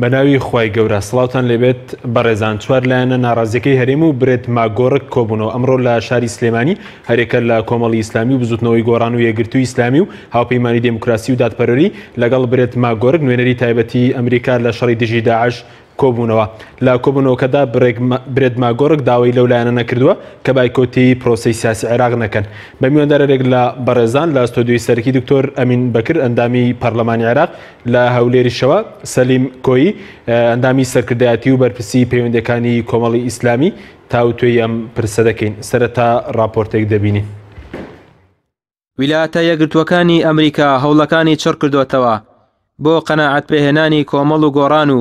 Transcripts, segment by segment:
بەناوی خوای گەورە سڵاوتان لێبێت بەڕێزان چوار لایەنە ناڕازیەکەی هەرێم و برێت ماگۆڕک کۆبوونەوە ئەمڕۆ لە شاری سلێمانی هەرێکە لە کۆمەڵی ئیسلامی و بزوتنەوەی گۆڕان و یەکگرتووی ئیسلامی و هاوپەیمانی دێموکراسی و دادپەروەری لەگەڵ برێت ماگۆرک نوێنەری تایبەتی ئەمریکا لە شەڕی دژی داعش کۆبوونەوە. لە کۆبوونەوەکەدا برێت ماگۆرک داوای لەو لایەنانە کردووە کە بایکۆتی پرۆسەی سیاسی عێراق نەکەن. بە میواندارێک لە بەڕێزان لە ستۆدیۆی سەرەکی دکتۆر ئەمین بەکر ئەندامی پەرلەمانی عێراق، لە هەولێریشەوە سەلیم کۆیی ئەندامی سەرکردایەتی و بەرپرسی پەیوەندییەکانی کۆمەڵی ئیسلامی تاوتوێی ئەم پرسە دەکەین. سەرەتا ڕاپۆرتێک دەبینین. ویلایەتە یەکگرتووەکانی ئەمریکا هەوڵەکانی چڕکردۆتەوە بۆ قەناعەتپێهێنانی کۆمەڵ و گۆڕان و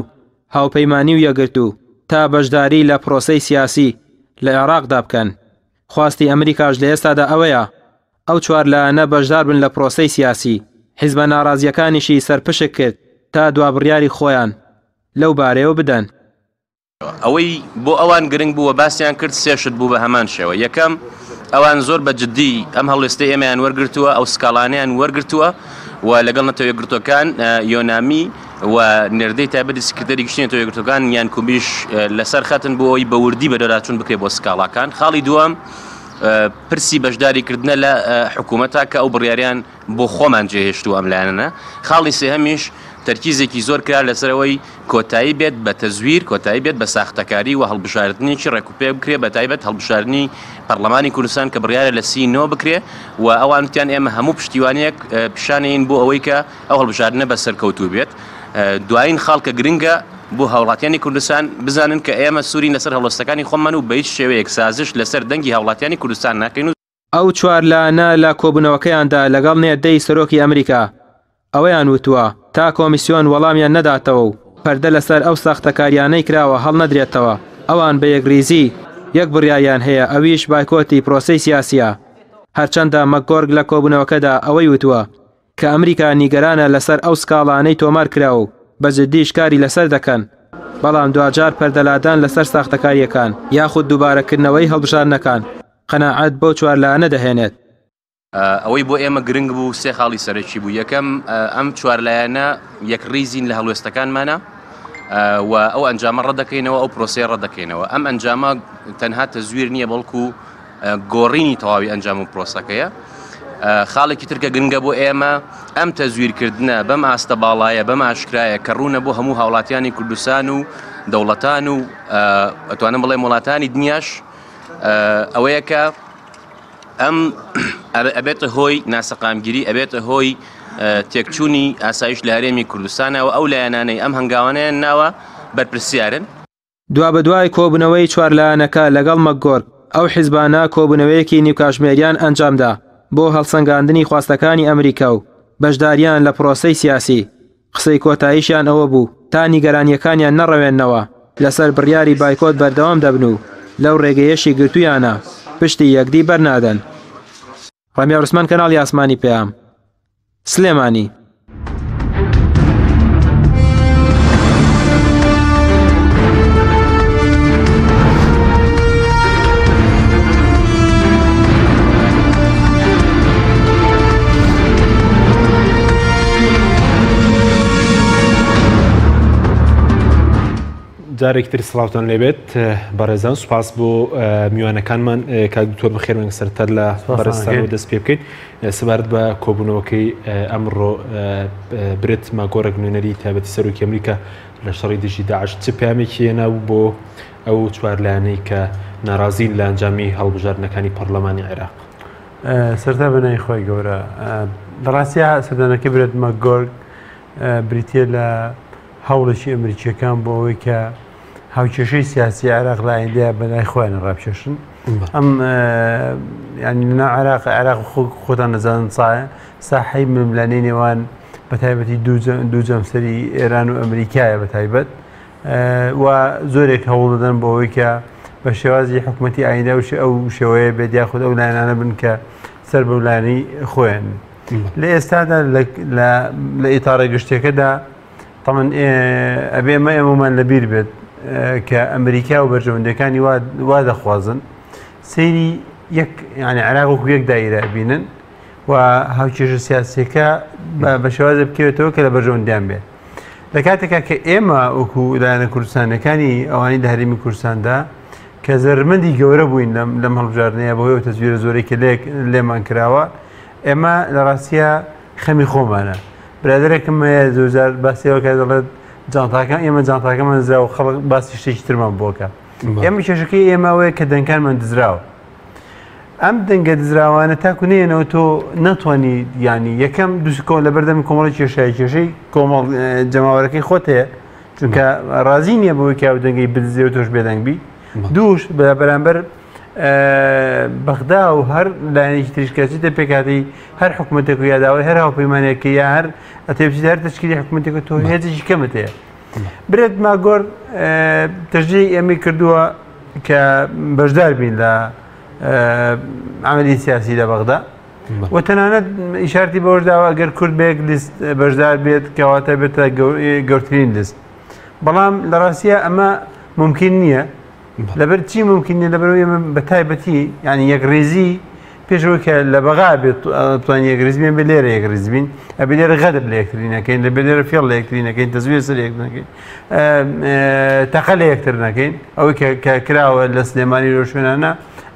هاوپەیمانی و یەکگرتوو تا بەشداری لە پرۆسەی سیاسی لە عێراقدا بکەن. خواستی ئەمریکاش لە ئێستادا ئەوەیە ئەو چوار لایەنە بەشداربن لە پرۆسەی سیاسی، حیزبە ناڕازییەکانیشی سەرپشک کرد تا دوابڕیاری خۆیان لەو بارەیەوە بدەن. ئەوەی بۆ ئەوان گرنگ بوو و باسیان کرد سێ شت بوو بە هەمان شێوە، یەکەم، ئەوان زۆر بە جددی ئەم هەڵوێستەی ئێمەیان وەرگرتووە، ئەو سکاڵانەیان وەرگرتووە و لەگەڵ نەتەوە یەکگرتووەکان، یۆنامی، و نێردەی تایبەتی سکرتێری گشتی نەتەوە یەکگرتووەکان یان کوبیش لەسەر خەتن بۆ ئەوەی بە وردی بەدواداچوون بکرێت بۆ سکاڵاکان. خاڵی دووەم، پرسی بەشداریکردنە لە حکوومەتە کە ئەو بڕیاریان بۆ خۆمان جێهێشتووە ئەم لایەنانە. خاڵی سێهەمیش تەرکیزێکی زۆر کرا لەسەر ئەوەی کۆتایی بێت بە تەزویر، کۆتایی بێت بە ساختەکاری و هەڵبژاردنێکی ڕێکوپێک بکرێت، بە تایبەت هەڵبژاردنی پەڕلەمانی کوردستان کە بڕیارە لە 39 بکرێ و ئەوان وتیان ئێمە هەموو پشتیوانییەک پیشانەین بۆ ئەوەی کە ئەو هەڵبژاردنە بە سەرکەوتوو بێت. دوایین خاڵ کە گرنگە بۆ هاوڵاتیانی کوردستان بزانن کە ئێمە سوورین لەسەر هەڵوێستەکانی خۆمان و بە هیچ شێوەیەک سازش لەسەر دەنگی هاوڵاتیانی کوردستان ناکەین و ئەو چوار لایەنە لە کۆبوونەوەکەیاندا لەگەڵ نێردەی سەرۆکی ئەمریکا ئەوەیان وتووە، تا کۆمیسیۆن وەڵامیان نەداتەوە و پەردە لەسەر ئەو ساختەکارییانەی کراوە هەڵنەدرێتەوە، ئەوان بە یەکڕیزی یەک بڕیاریان هەیە ئەویش بایکۆتی پرۆسەی سیاسییە. هەرچەندە مەکگۆرگ لە کۆبوونەوەکەدا ئەوەی وتووە کە ئەمریکا نیگەرانە لەسەر ئەو سکاڵانەی تۆمار کراوە و بە جددیش کاری لەسەر دەکەن، بەڵام دواجار پەردەلادان لەسەر ساختەکارییەکان یاخود دووبارەکردنەوەی هەڵبژاردنەکان قەناعەت بەو چوار لایەنە دەهێنێت. ئەوەی بۆ ئێمە گرنگ بوو سێ خاڵی سەرەکی بوو، یەکەم، ئەم چوار لایەنە یەکڕیزین لە هەڵوێستەکانمانە و ئەو ئەنجامە ڕەتدەکەینەوە، ئەو پرۆسەیە ڕەتدەکەینەوە. ئەم ئەنجامە تەنها تەزویر نییە، بەڵکو گۆڕینی تەواوی ئەنجام و پرۆسەکەیە. خاڵێکی تر کە گرنگە بۆ ئێمە، ئەم تەزویرکردنە بەم ئاستە باڵایە، بەم ئاشکرایە کە ڕوونە بۆ هەموو هاوڵاتیانی کوردستان و دەوڵەتان و ئەتوانم بڵێم وڵاتانی دنیاش، ئەوەیە کە ئەم ئەبێتە هۆی ناسەقامگیری، ئەبێتە هۆی تێکچوونی ئاسایش لە هەرێمی کوردستانەوە. ئەو لایەنانەی ئەم هەنگاوانەیان ناوە بەرپرسیارن. دوابەدوای کۆبوونەوەی چوار لایەنەکە لەگەڵ مەکگۆرک، ئەو حیزبانە کۆبوونەوەیەکی نیوکاژمێریان ئەنجامدا بۆ هەڵسەنگاندنی خواستەکانی ئەمریکا و بەشدارییان لە پرۆسەی سیاسی. قسەی کۆتاییشیان ئەوە بوو تا نیگەرانییەکانیان نەڕەوێننەوە، لەسەر بڕیاری بایکۆت بەردەوام دەبن و لەو رێگەیەشی گرتوویانە پشتی یەکدی بەرنادەن. ڕامیار عوسمان، کەناڵی ئاسمانی پەیام، سلێمانی. جارێکی تر سڵاوتان لێبێت بەڕێزان سوپاس بۆ میوانەکانمان کاک دکتۆر بەخێربێن سەرتەر لە بەڕێزتانەوە دەست پێ بکەین سەبارەت بە کۆبوونەوەکەی ئەمڕۆ برێت ماگۆرەک نوێنەری تایبەتی سەرۆکی ئەمریکا لە شەڕی دژی داعش چ پەیامێکی هێنا بۆ ئەو چوار لایەنەی کە ناڕازین لە ئەنجامی هەڵبژاردنەکانی پەرلەمانی عێراق؟ سەرتا بە ناوی خوای گەورە. لە ڕاستیا سەردانەکەی برێت ماکگۆرگ بریتییە لە هەوڵێکی ئەمریکییەکان بۆ ئەوەی کە هاوکێشەی سیاسی عێراق لە ئایندەیە بە لای خۆیان ڕابکێشن. ئەم ینی لەناو عێراق عێراق خۆتان دەزانن ساحەی ململانێی نێوان بە تایبەتی دوو جەمسەری ئێران و ئەمریکایە بە تایبەت و زۆرێک هەوڵ دەدەن بۆ ئەوەی کە بە شێوازی حکوومەتی ئایندە و ئەو شێوەیە بێت یاخود ئەو لایەنانە بن کە سەر بەو لایەنەی خۆیان لە ئێستادا لە ئیتارە گشتەکەدا تەمەن ئەبێ ئەمە ئێمەمان لەبیر بێت کە ئەمریکا و بەرژەوەندەکانی وا دەخوازن سەیری یەک یعنی عێراق وەکو یەک دایرە بینن و هاوکێشە سیاسیەکە بە شێوازە بکەوێتەوە کە لە بەرژەوەندیان بێت. لە کاتێکا کە ئێمە وەکو لایەنە کوردستانەکانی ئەوانی لە هەرێمی کوردستاندا کە زەرمەندی گەورە بووین لەم لەم هەڵبژاردنەیە بەهۆی ئەو تەزویرە زۆرەی کە لێک لێمان کراوە ئێمە لە ڕاستیە خەمی خۆمانە برادێکم هەیە زۆرجار باسی ئەوە کە دەڵێت جانتاکە ئێمە جانتاکەمان دزراوە و خەڵک باسی شتێکی ترمان بۆکە ئێمە کێشەکەی ئێمە ئەوەیە کە دەنگکانمان دزراوە ئەم دەنگە دزراوانە تاکو نێنەوە تۆ ناتوانانی ینی یەکەم دوسکۆ لە بەردەم کۆمەڵی کێشای کێشەی کۆمەڵ جەماوەرەکەی خۆت هەیە چونکە ڕازی نییە بەوەی کە ئەو دەنگەی بدزێ و تۆش بێدەنگ بی دووش بە بەرامبەر بەغدا و هەر لایەنێکی تریش کە چیتە پێکاتی هەر حکوومەتێک و یاداوای هەر هاوپەیمانێک یا هەر ئەتێ بچیت هەر تەشکیلی حکوومەتێک تۆ هێزێکی کەمت هەیە برێت ماگۆر تەشجیعی ئێمەی کردووە کە بەشدار بین لە عملی سیاسی لە بەغدا و تەنانەت ئیشارتی بەوەش داوە ئەگەر کورد بە یەک لیست بەشدار بێت کەواتە بێتە گەورترین لیست بەڵام لە ڕاستیە ئەمە ممکن نییە لەبەر چی ممکن نییە لەبەر ئێمە بە تایبەتی یعنی یەکڕیزی پێشەوەی کە لە بەغا بێت توانین یەکڕیز بین بێ لێرە یەکڕیز بین ئەبێ لێرە غەدر لە یەکتری نەکەین لە بێ لێرە فێڵ لە یەکتری نەکەین تەزویر سەر یەک نەکەین تەقە لە یەکتر نەکەین ئەوەی کە کراوە لە سلێمانی لەو شوێنانە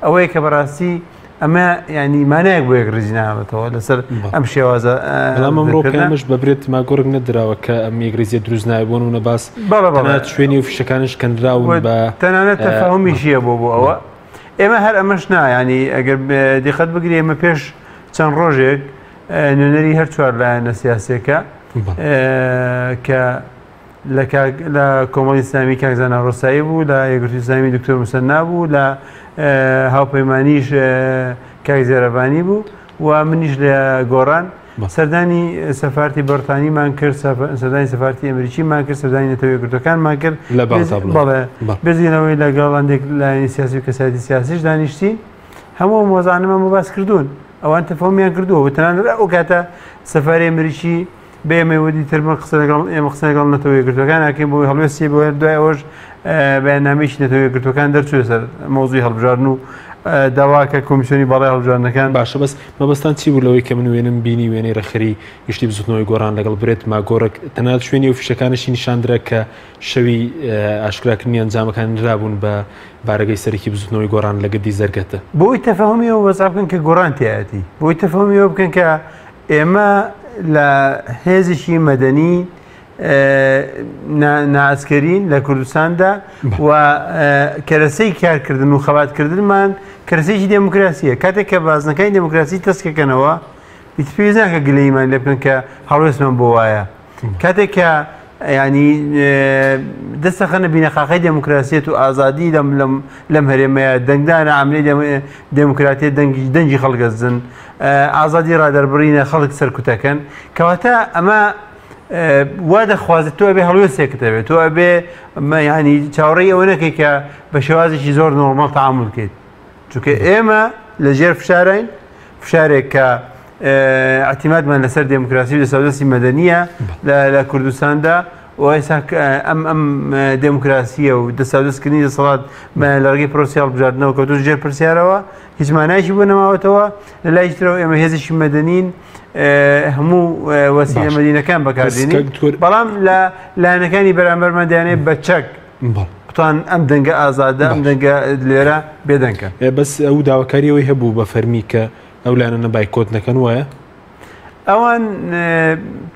ئەوەیە کە بەڕاستی ئەمە ینی مانایەک بۆ یەکڕیزی ناهێڵێتەوە لەسەر ئەم شێوازە بەڵام ئەمڕۆ پێمش بە برێت ماگۆرگ نەدراوە کە ئەم یەکڕیزیە دروست نایە بۆ نمونە باس بەڵێ شوێنی و فیشەکانش کەنراون بە تەنانەت تەفاهمیشیە بۆ بۆ ئەوە ئێمە هەر ئەمەش نا ینی ئەگەر دیقەت بگری ئێمە پێش چەند ڕۆژێک نوێنەری هەر چوار لایەنە سیاسەکە کە لە کاک لە کۆمەڵی ئیسلامی کاک زانا ڕۆسایی بوو لە یەکگرتووی ئیسلامی دکتۆر مسەنا بوو لە هاوپەیمانیش کاک زێرەڤانی بوو و منیش لە گۆڕان سەردانی سەفارتی بەرتانیمان کرد سەردانی سەفارتی ئەمریکیمان کرد سەردانی نەتەوە یەکگرتووەکانمان کرد لە بەغدا بەڵێ بێزینەوەی لەگەڵ هەندێک لایەنی سیاسی و کەسایەتی سیاسیش دانیشتین هەموو ئەو مۆزانەمان بۆ باس کردوون ئەوان تەفاهمیان کردووە و تەنانەت ئەو کاتە سەفاری ئەمریکی بە ئێمەی وت ئیتر من قسە لەگەڵ ئێمە قسە لەگەڵ نەتەوە یەکگرتووەکان ئەکەین بۆ هەڵوێستی بۆ دوای ئەوەش بەیاننامەیەکی نەتەوە یەکگرتووەکان دەرچوو لەسەر مەوزوعی هەڵبژاردن و داوا کە کۆمیسیۆنی باڵای هەڵبژاردنەکان باشە بەس مەبەستان چی بوو لەوەی کە من وێنەم بینی وێنەی ڕێکخەری گشتی بزوتنەوەی گۆڕان لەگەڵ برێت ماگۆرک تەنانەت شوێنی و فیشەکانشی نیشاندرا کە شەوی ئاشکراکردنی ئەنجامەکان نرابوون بە بارەگەی سەرەکی بزوتنەوەی گۆڕان لە گردی زەرگەتە. بۆی تەفەهومی ئەوە وەزع بکەن کە گۆڕان تیایەتی، بۆی تەفەهومی ئەوە بکەن کە ئێمە لە هێزێکی مەدەنی نائەسکەرین لە کوردستاندا و کەرەسەی کارکردن و خەباتکردنمان کەرەسەیەکی دێموکراسیە. کاتێک کە بازنەکانی دێموکراسی تەسکەکەنەوە ئیتر پێویست ناکە گلەییمان لێ بکەن کە هەڵوێستمان بۆ وایە. کاتێک کە ینی دەستەخەنە بینەقاقای دێموکراسیەت و ئازادی لەم لەم لەم هەرێمەیە دەنگدانە عملی دێموکراتیە دەنگی دەنگی خەڵگەزن ئازادی ڕادەربڕینە خەڵک سەرکوتەکەن کەواتە ئەمە وا دەخوازێت تۆ ئەبێ هەڵوێستێکت هەبێت تۆ ئەبێ ینی چاوەڕێی ئەوە نەکەی کە بە شێوازێکی زۆر نۆرمەڵ تەعامول بکەیت چونکە ئێمە لە ژێر فشارین فشارێک کە اعتمادمان لەسەر دێموکراسی و دەساودەستی مەدەنیە لە کوردستاندا و ئێستا ئەم ئەم دێموکراسیە و دەساودەستکردنی دەسەڵات لە ڕێگەی پرۆسی هەڵبژاردنەوە کەوتووە ژێر پرسیارەوە هیچ مانایشی بۆ نەماوەتەوە لە لای ترەوە ئێمە هێزێکی مەدەنین هەموو وەسیلە مەدینەکان بەکاردێنین بەڵام لە لایەنەکانی بەرامبەرمان دەیانێت بە چەک بتوان ئەم دەنگە ئازادە ئەم دەنگە لێرە بێدەنگکەن. بەس ئەو داواکاری ئەوەی هەبوو بە فەرمی کە ئەو لایەنانە بایکۆت نەکەن وایە؟ ئەوان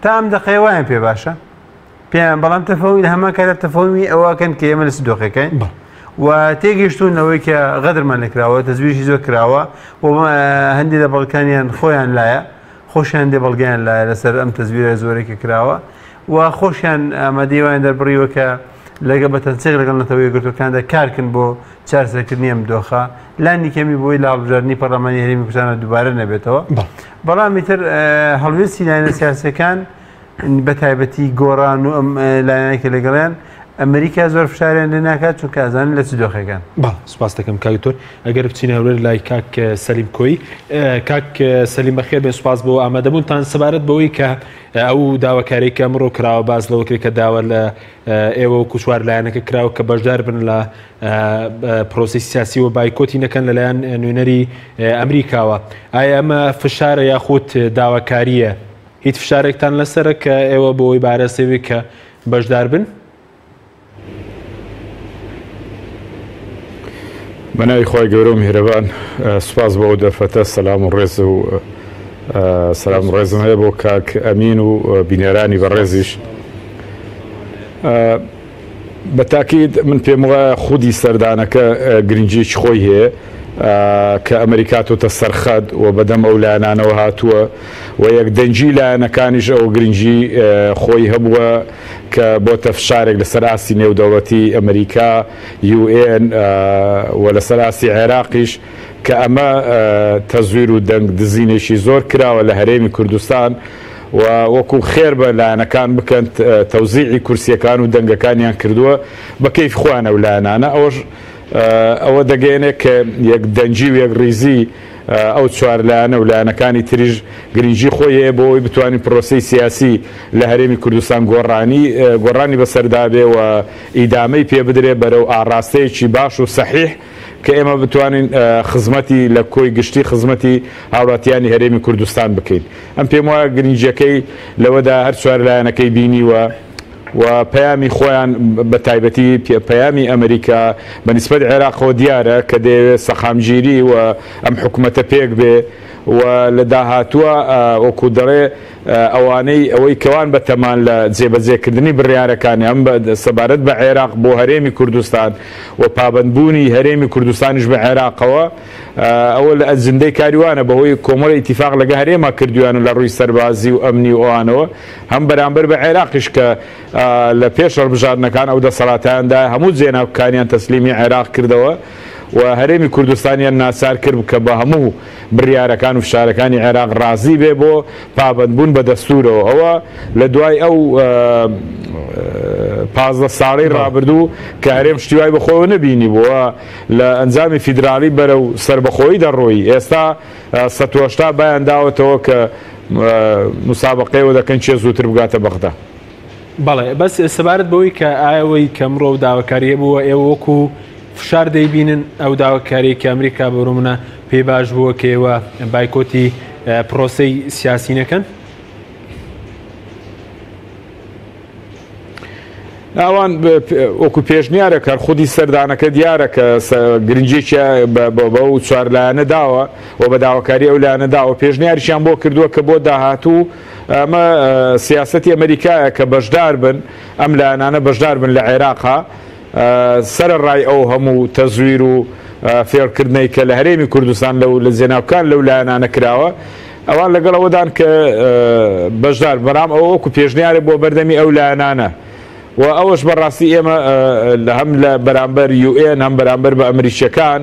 تا ئەم دەقەیە وایان پێ باشە پێیان بەڵام تەفەوی لە هەمان کاتدا تەفەومی ئەوەکەن کە ئێمە لە چ دۆخێکین و تێگەیشتوون لەوەی کە غەدرمان لێکراوە تەزویرشی زۆر کراوە و هەندێک لە بەڵکانیان خۆیان لایە خۆشیان دێ بەڵگەیان لایە لەسەر ئەم تەزویرە زۆرێک کە کراوە و خۆشیان ئامادەی وایان دەربڕیوە کە لەگە بە تەنسیق لەگەڵ نەتەوە یەکگرتووەکاندا کارکن بۆ چارەسەرکردنی ئەم دۆخە لانی کەمی بۆی لە هەڵبژاردنی پەرلەمانی هەرێمی کوردستانە دووبارە نەبێتەوە بەڵام ئیتر هەڵوێستی لایەنە سیاسیەکان بە تایبەتی گۆڕان و ئەم لایەنەی کە لەگەڵیان ئەمریکا زۆر فشاریان لێ ناکات چونکە ئەزانن لە چ دۆخێکان. بەڵێ سوپاس دەکەم کاک دکتۆر. ئەگەر بچینە هەولێر لای کاک سەلیم کۆیی. کاک سەلیم بەخێر بێن سوپاس بۆ ئامادەبوونتان سەبارەت بەوەی کە ئەو داواکاری کە ئەمڕۆ کراوە باس لەوە کرد کە داوا لە ئێوە وەکو چوار لایەنەکە کراوە کە بەشدار بن لە پرۆسی سیاسی و بایکۆتی نەکەن لەلایەن نوێنەری ئەمریکاوە ئایا ئەمە فشارە یاخود داواکاریە هیچ فشارێکتان لەسەرە کە ئێوە بۆی بارەسەوی کە بەشدار بن؟ بە ناوی خوای گەورە و میهرەبان سوپاس بۆ ئەو دەرفەتە سەلام و ڕێز و سەلام و ڕێزم هەیە بۆ کاک ئەمین و بینەرانی بەڕێزیش بە تاکید من پێم وایە خودی سەردانەکە گرنگیەکی خۆی هەیە کە ئەمریکا تۆتە سەرخەت و بەدەم ئەو لایەنانەوە هاتووە و یەکدەنگی لایەنەکانیش ئەو گرنگی خۆی هەبووە کە بۆتە فشارێک لەسەر ئاستی نێودەوڵەتی ئەمریکا، UN، و لەسەر ئاستی عێراقیش کە ئەمە تەزویر و دەنگ دزینێکی زۆر کراوە لە هەرێمی کوردستان و وەکو خێر بە لایەنەکان بکەن تەوزیعی کورسیەکان و دەنگەکانیان کردووە بە کەیف خۆیان ئەو لایەنانە ئەوەش ئەوە دەگەیەنێت کە یەک دەنگی و یەک ڕیزی ئەو چوار لایەنە و لایەنەکانی تریش گرنگی خۆی هەیە بۆ ئەوەی بتوانین پرۆسەی سیاسی لە هەرێمی کوردستان گۆڕانی گۆڕانی بەسەردا بێ و ئیدامەی پێ بدرێ بەرەو ئاڕاستەیەکی باش و سەحیح کە ئێمە بتوانین خزمەتی لە کۆی گشتی خزمەتی هاوڵاتیانی هەرێمی کوردستان بکەین. ئەم پێم وایە گرنگیەکەی لەوەدا هەر چوار لایەنەکەی بینیوە و پەیامی خۆیان بە تایبەتی پەیامی ئەمریکا بە نیسبەت عێراقەوە دیارە کە دەیەوێت سەقامگیری و ئەم حکومەتە پێک بێ و لە داهاتووە وەکو دەڵێ ئەوانەی ئەوەی کەوان بە تەمان لە جێبەجێکردنی بڕیارەکانی ئەم سەبارەت بە عێراق بۆ هەرێمی کوردستان و پابەندبوونی هەرێمی کوردستانیش بە عێراقەوە ئەوە لە ئەجندەی کاری وانە بەهۆی کۆمەڵی ئیتیفاق لەگە هەرێما کردویانە لە ڕووی سەربازی و ئەمنی و ئەوانەوە هەم بەرامبەر بە عێراقیش کە لە پێش هەڵبژاردنەکان ئەو دەسەڵاتیان دا هەموو جێناوکانیان تەسلیمی عێراق کردەوە و هەرێمی کوردستانیان ناچار کرد کە بە هەموو بڕیارەکان و فشارەکانی عێراق ڕازی بێ بۆ پابەندبوون بە دەستوورەوە. ئەوە لە دوای ئەو 15 ساڵەی ڕابردوو کە هەرێم شتی وای بەخۆیەوە نەبینیبوو و لە ئەنجامی فیدراڵی بەرەو سەربەخۆیی دەڕۆیی. ئێستا 180 بایان داوەتەوە کە موسابەقەیەوە دەکەن کێ زووتر بگاتە بەغدا. بەڵێ بەس سەبارەت بەوەی کە ئایەوەی کە ئەمڕۆ ئەو داواکارییە بووە ئێوە وەکو فشار دەیبینن ئەو داواکاریە کە ئەمریکا بۆ منە پێی باش بووە کە ئێوە بایکۆتی پرۆسەی سیاسی نەکەن؟ ئەوان وەکو پێشنیارە کە خودی سەردانەکە دیارە کە گرنگیەکی بەو چوار لایەنە داوە و بە داواکاری ئەو لایەنە داوە پێشنیاریشیان بۆ کردووە کە بۆ داهاتوو ئەمە سیاسەتی ئەمریکایە کە بەشدار بن ئەم لایەنانە بەشدار بن لە عێراقا سەرەڕای ئەو هەموو تەزویر و فێڵکردنەی کە لە هەرێمی کوردستان لەو لە جێناوکان لەو لایەنانە کراوە ئەوان لەگەڵ ئەوەدان کە بەشدار بەڵام ئەوە وەکو پێشنیارێک بۆ بەردەمی ئەو لایەنانە و ئەوەش بەڕاستی ئێمە هەم لە بەرامبەر یوئێن هەم بەرامبەر بە ئەمریکیەکان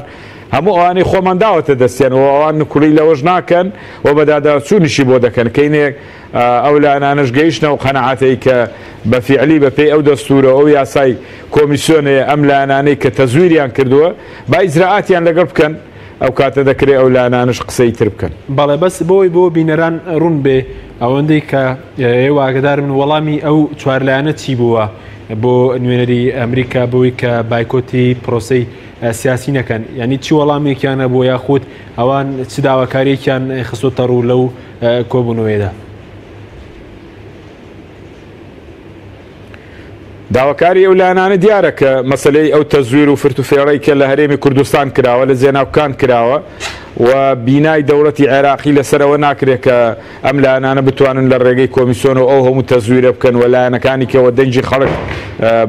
هەموو ئەوانەی خۆمان داوەتە دەستیان و ئەوان نکوڵی لەوەش ناکەن و بەداداچوونیشی بۆ دەکەن کەینێک ئەو لایەنانەش گەیشتنە ئەو قەناعەتەی کە بە فیعلی بە پێی ئەو دەستوورە و ئەو یاسای کۆمیسیۆنەیە ئەم لایەنانەی کە تەزویریان کردووە با ئیجرائاتیان لەگەڵ بکەن ئەو کاتە دەکرێ ئەو لایەنانەش قسەی تر بکەن. بەڵێ بەس بۆی بۆ بینەران ڕوون بێ ئەوەندەی کە ئێوە ئاگادار بن وەڵامی ئەو چوار لایەنە چی بووە بۆ نوێنەری ئەمریکا بۆی کە بایکۆتی پرۆسەی سیاسی نەکەن یعنی چی وەڵامێکیان هەبووە یاخود ئەوان چ داواکاریەکیان خستۆتە ڕوو لەو کۆبوونەوەیەدا؟ داواکاری ئەو لایەنانە دیارە کە مەسەلەی ئەو تەزویر و فرت و فێڵەی کە لە هەرێمی کوردستان کراوە لە جێناوکان کراوە و بینای دەوڵەتی عێراقی لەسەر ئەوە ناکرێت کە ئەم لایەنانە بتوانن لە ڕێگەی کۆمیسیۆن و ئەو هەموو تەزویرە بکەن و لایەنەکانی کەوە دەنگی خەڵک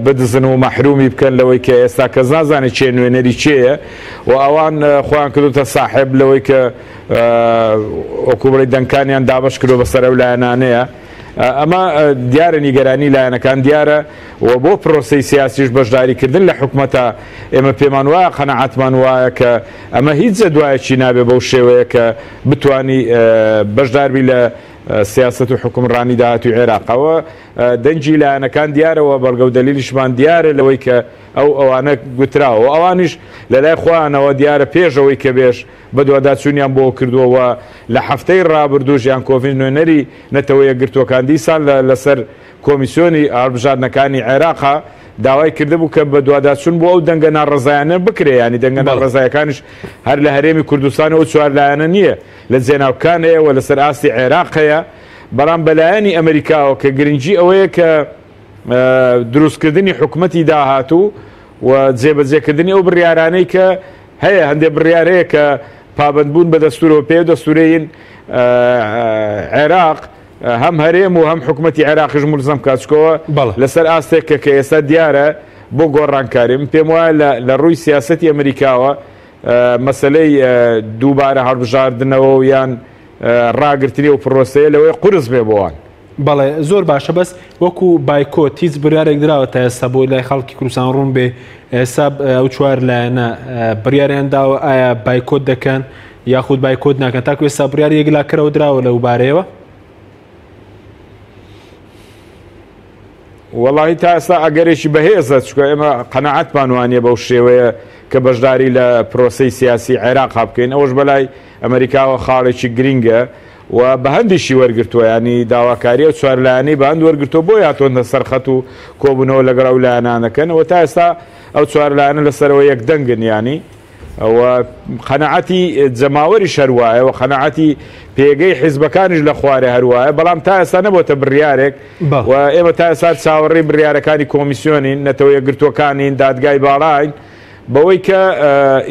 بدزن و مەحرومی بکەن لەوەی کە ئێستا کەس نازانێت کێ نوێنەری کێیە و ئەوان خۆیان کردوتە ساحێب لەوەی کە وەکو بڵێی دەنگکانیان دابەش کردوە بەسەر ئەو لایەنانەیە. ئەمە دیارە نیگەرانی لایەنەکان دیارە و بۆ پرۆسەی سیاسیش بەشداریکردن لە حکومەتە ئێمە پێمان وایە قەناعەتمان وایە کە ئەمە هیچ جەدوایەکی نابێ بەو شێوەیە کە بتانی بەشداربی لە سیاسەت و حکومڕانی داهاتوی عێراقەوە دەنگی لایەنەکان دیارەوە بەڵگە و دەلیلیشمان دیارە لەوەی کە ئەو ئەوانە گوتراوە ئەوانیش لەلای خۆیانەوە دیارە پێش ئەوەی کە بێش بەدواداچوونیان بۆ کردووە و لە هەفتەی ڕابردووش یان کۆفین نوێنەری نەتەوە یەکگرتووەکان دیسان لە لەسەر کۆمیسیۆنی هەڵبژاردنەکانی عێراقا داوای کردبوو کە بەدواداچوون بۆ ئەو دەنگە ناڕەزایانە بکرێ یانی دەنگە ناڕەزایەکانیش هەر لە هەرێمی کوردستان و ئەو چوار لایەنە نییە لە جێناوکان هەیە و لەسەر ئاستی عێراق هەیە بەڵام بەلایەنی ئەمریکاوە کە گرنگی ئەوەیە کە. دروستکردنی حکومەتی داهاتوو و جێبەجێکردنی ئەو بڕیارانەی کە هەیە. هەندێک بڕیار هەیە کە پابەندبوون بە دەستورەوە پێ دەستورەین عێراق هەم هەرێم و هەم حکومەتی عێراقیش مولزەم بکات، چکەوە لەسەر ئاستێک کە کە ئێستا دیارە بۆ گۆڕانکاری. من پێم وایە لە ڕووی سیاسەتی ئەمریکاوە مەسەلەی دووبارە هەڵبژاردنەوە و یان ڕاگرتنی ئەو پرۆسەیە لەوەی قورس بێ بۆوان. بەڵێ زۆر باشە، بەس وەکو بایکۆت هیچ بڕیارێک دراوە تا ئێستا بۆی لای خەڵکی کوردستان ڕوون بێ ئێستا ئەو چوار لایەنە بڕیاریان داوە ئایا بایکۆت دەکەن یاخود بایکۆت ناکەن؟ تاکو ئێستا بڕیاری یەکلاکەرەوە دراوە لەو بارەیەوە؟ وەڵاهی تا ئێستا ئەگەرێکی بەهێزە، چونکە ئێمە قەناعەتمان وانییە بەو شێوەیە کە بەشداری لە پرۆسەی سیاسی عێراقا بکەین، ئەوەش بەلای ئەمەریکاوە خاڵێکی گرینگە و بە هەندیشی وەرگرتووە، یانی داواکاری ئەو چوار لایەنەی بە هەند وەرگرتووە بۆیە هاتووەتە سەر خەت و کۆبوونەوە لەگەڵ ئەو لایەنانە کەن و تا ئێستا ئەو چوار لایەنە لەسەرەوە یەکدەنگن، یانی و قەناعەتی جەماوەریش هەر وایە و قەناعەتی پێگەی حیزبەکانیش لە خوارێ هەر وایە، بەڵام تا ئێستا نەبۆتە بڕیارێک و ئێمە تا ئێستا چاوەڕێی بڕیارەکانی کۆمیسیۆنین، نەتەوە یەکگرتووەکانین، دادگای باڵاین بەوەی کە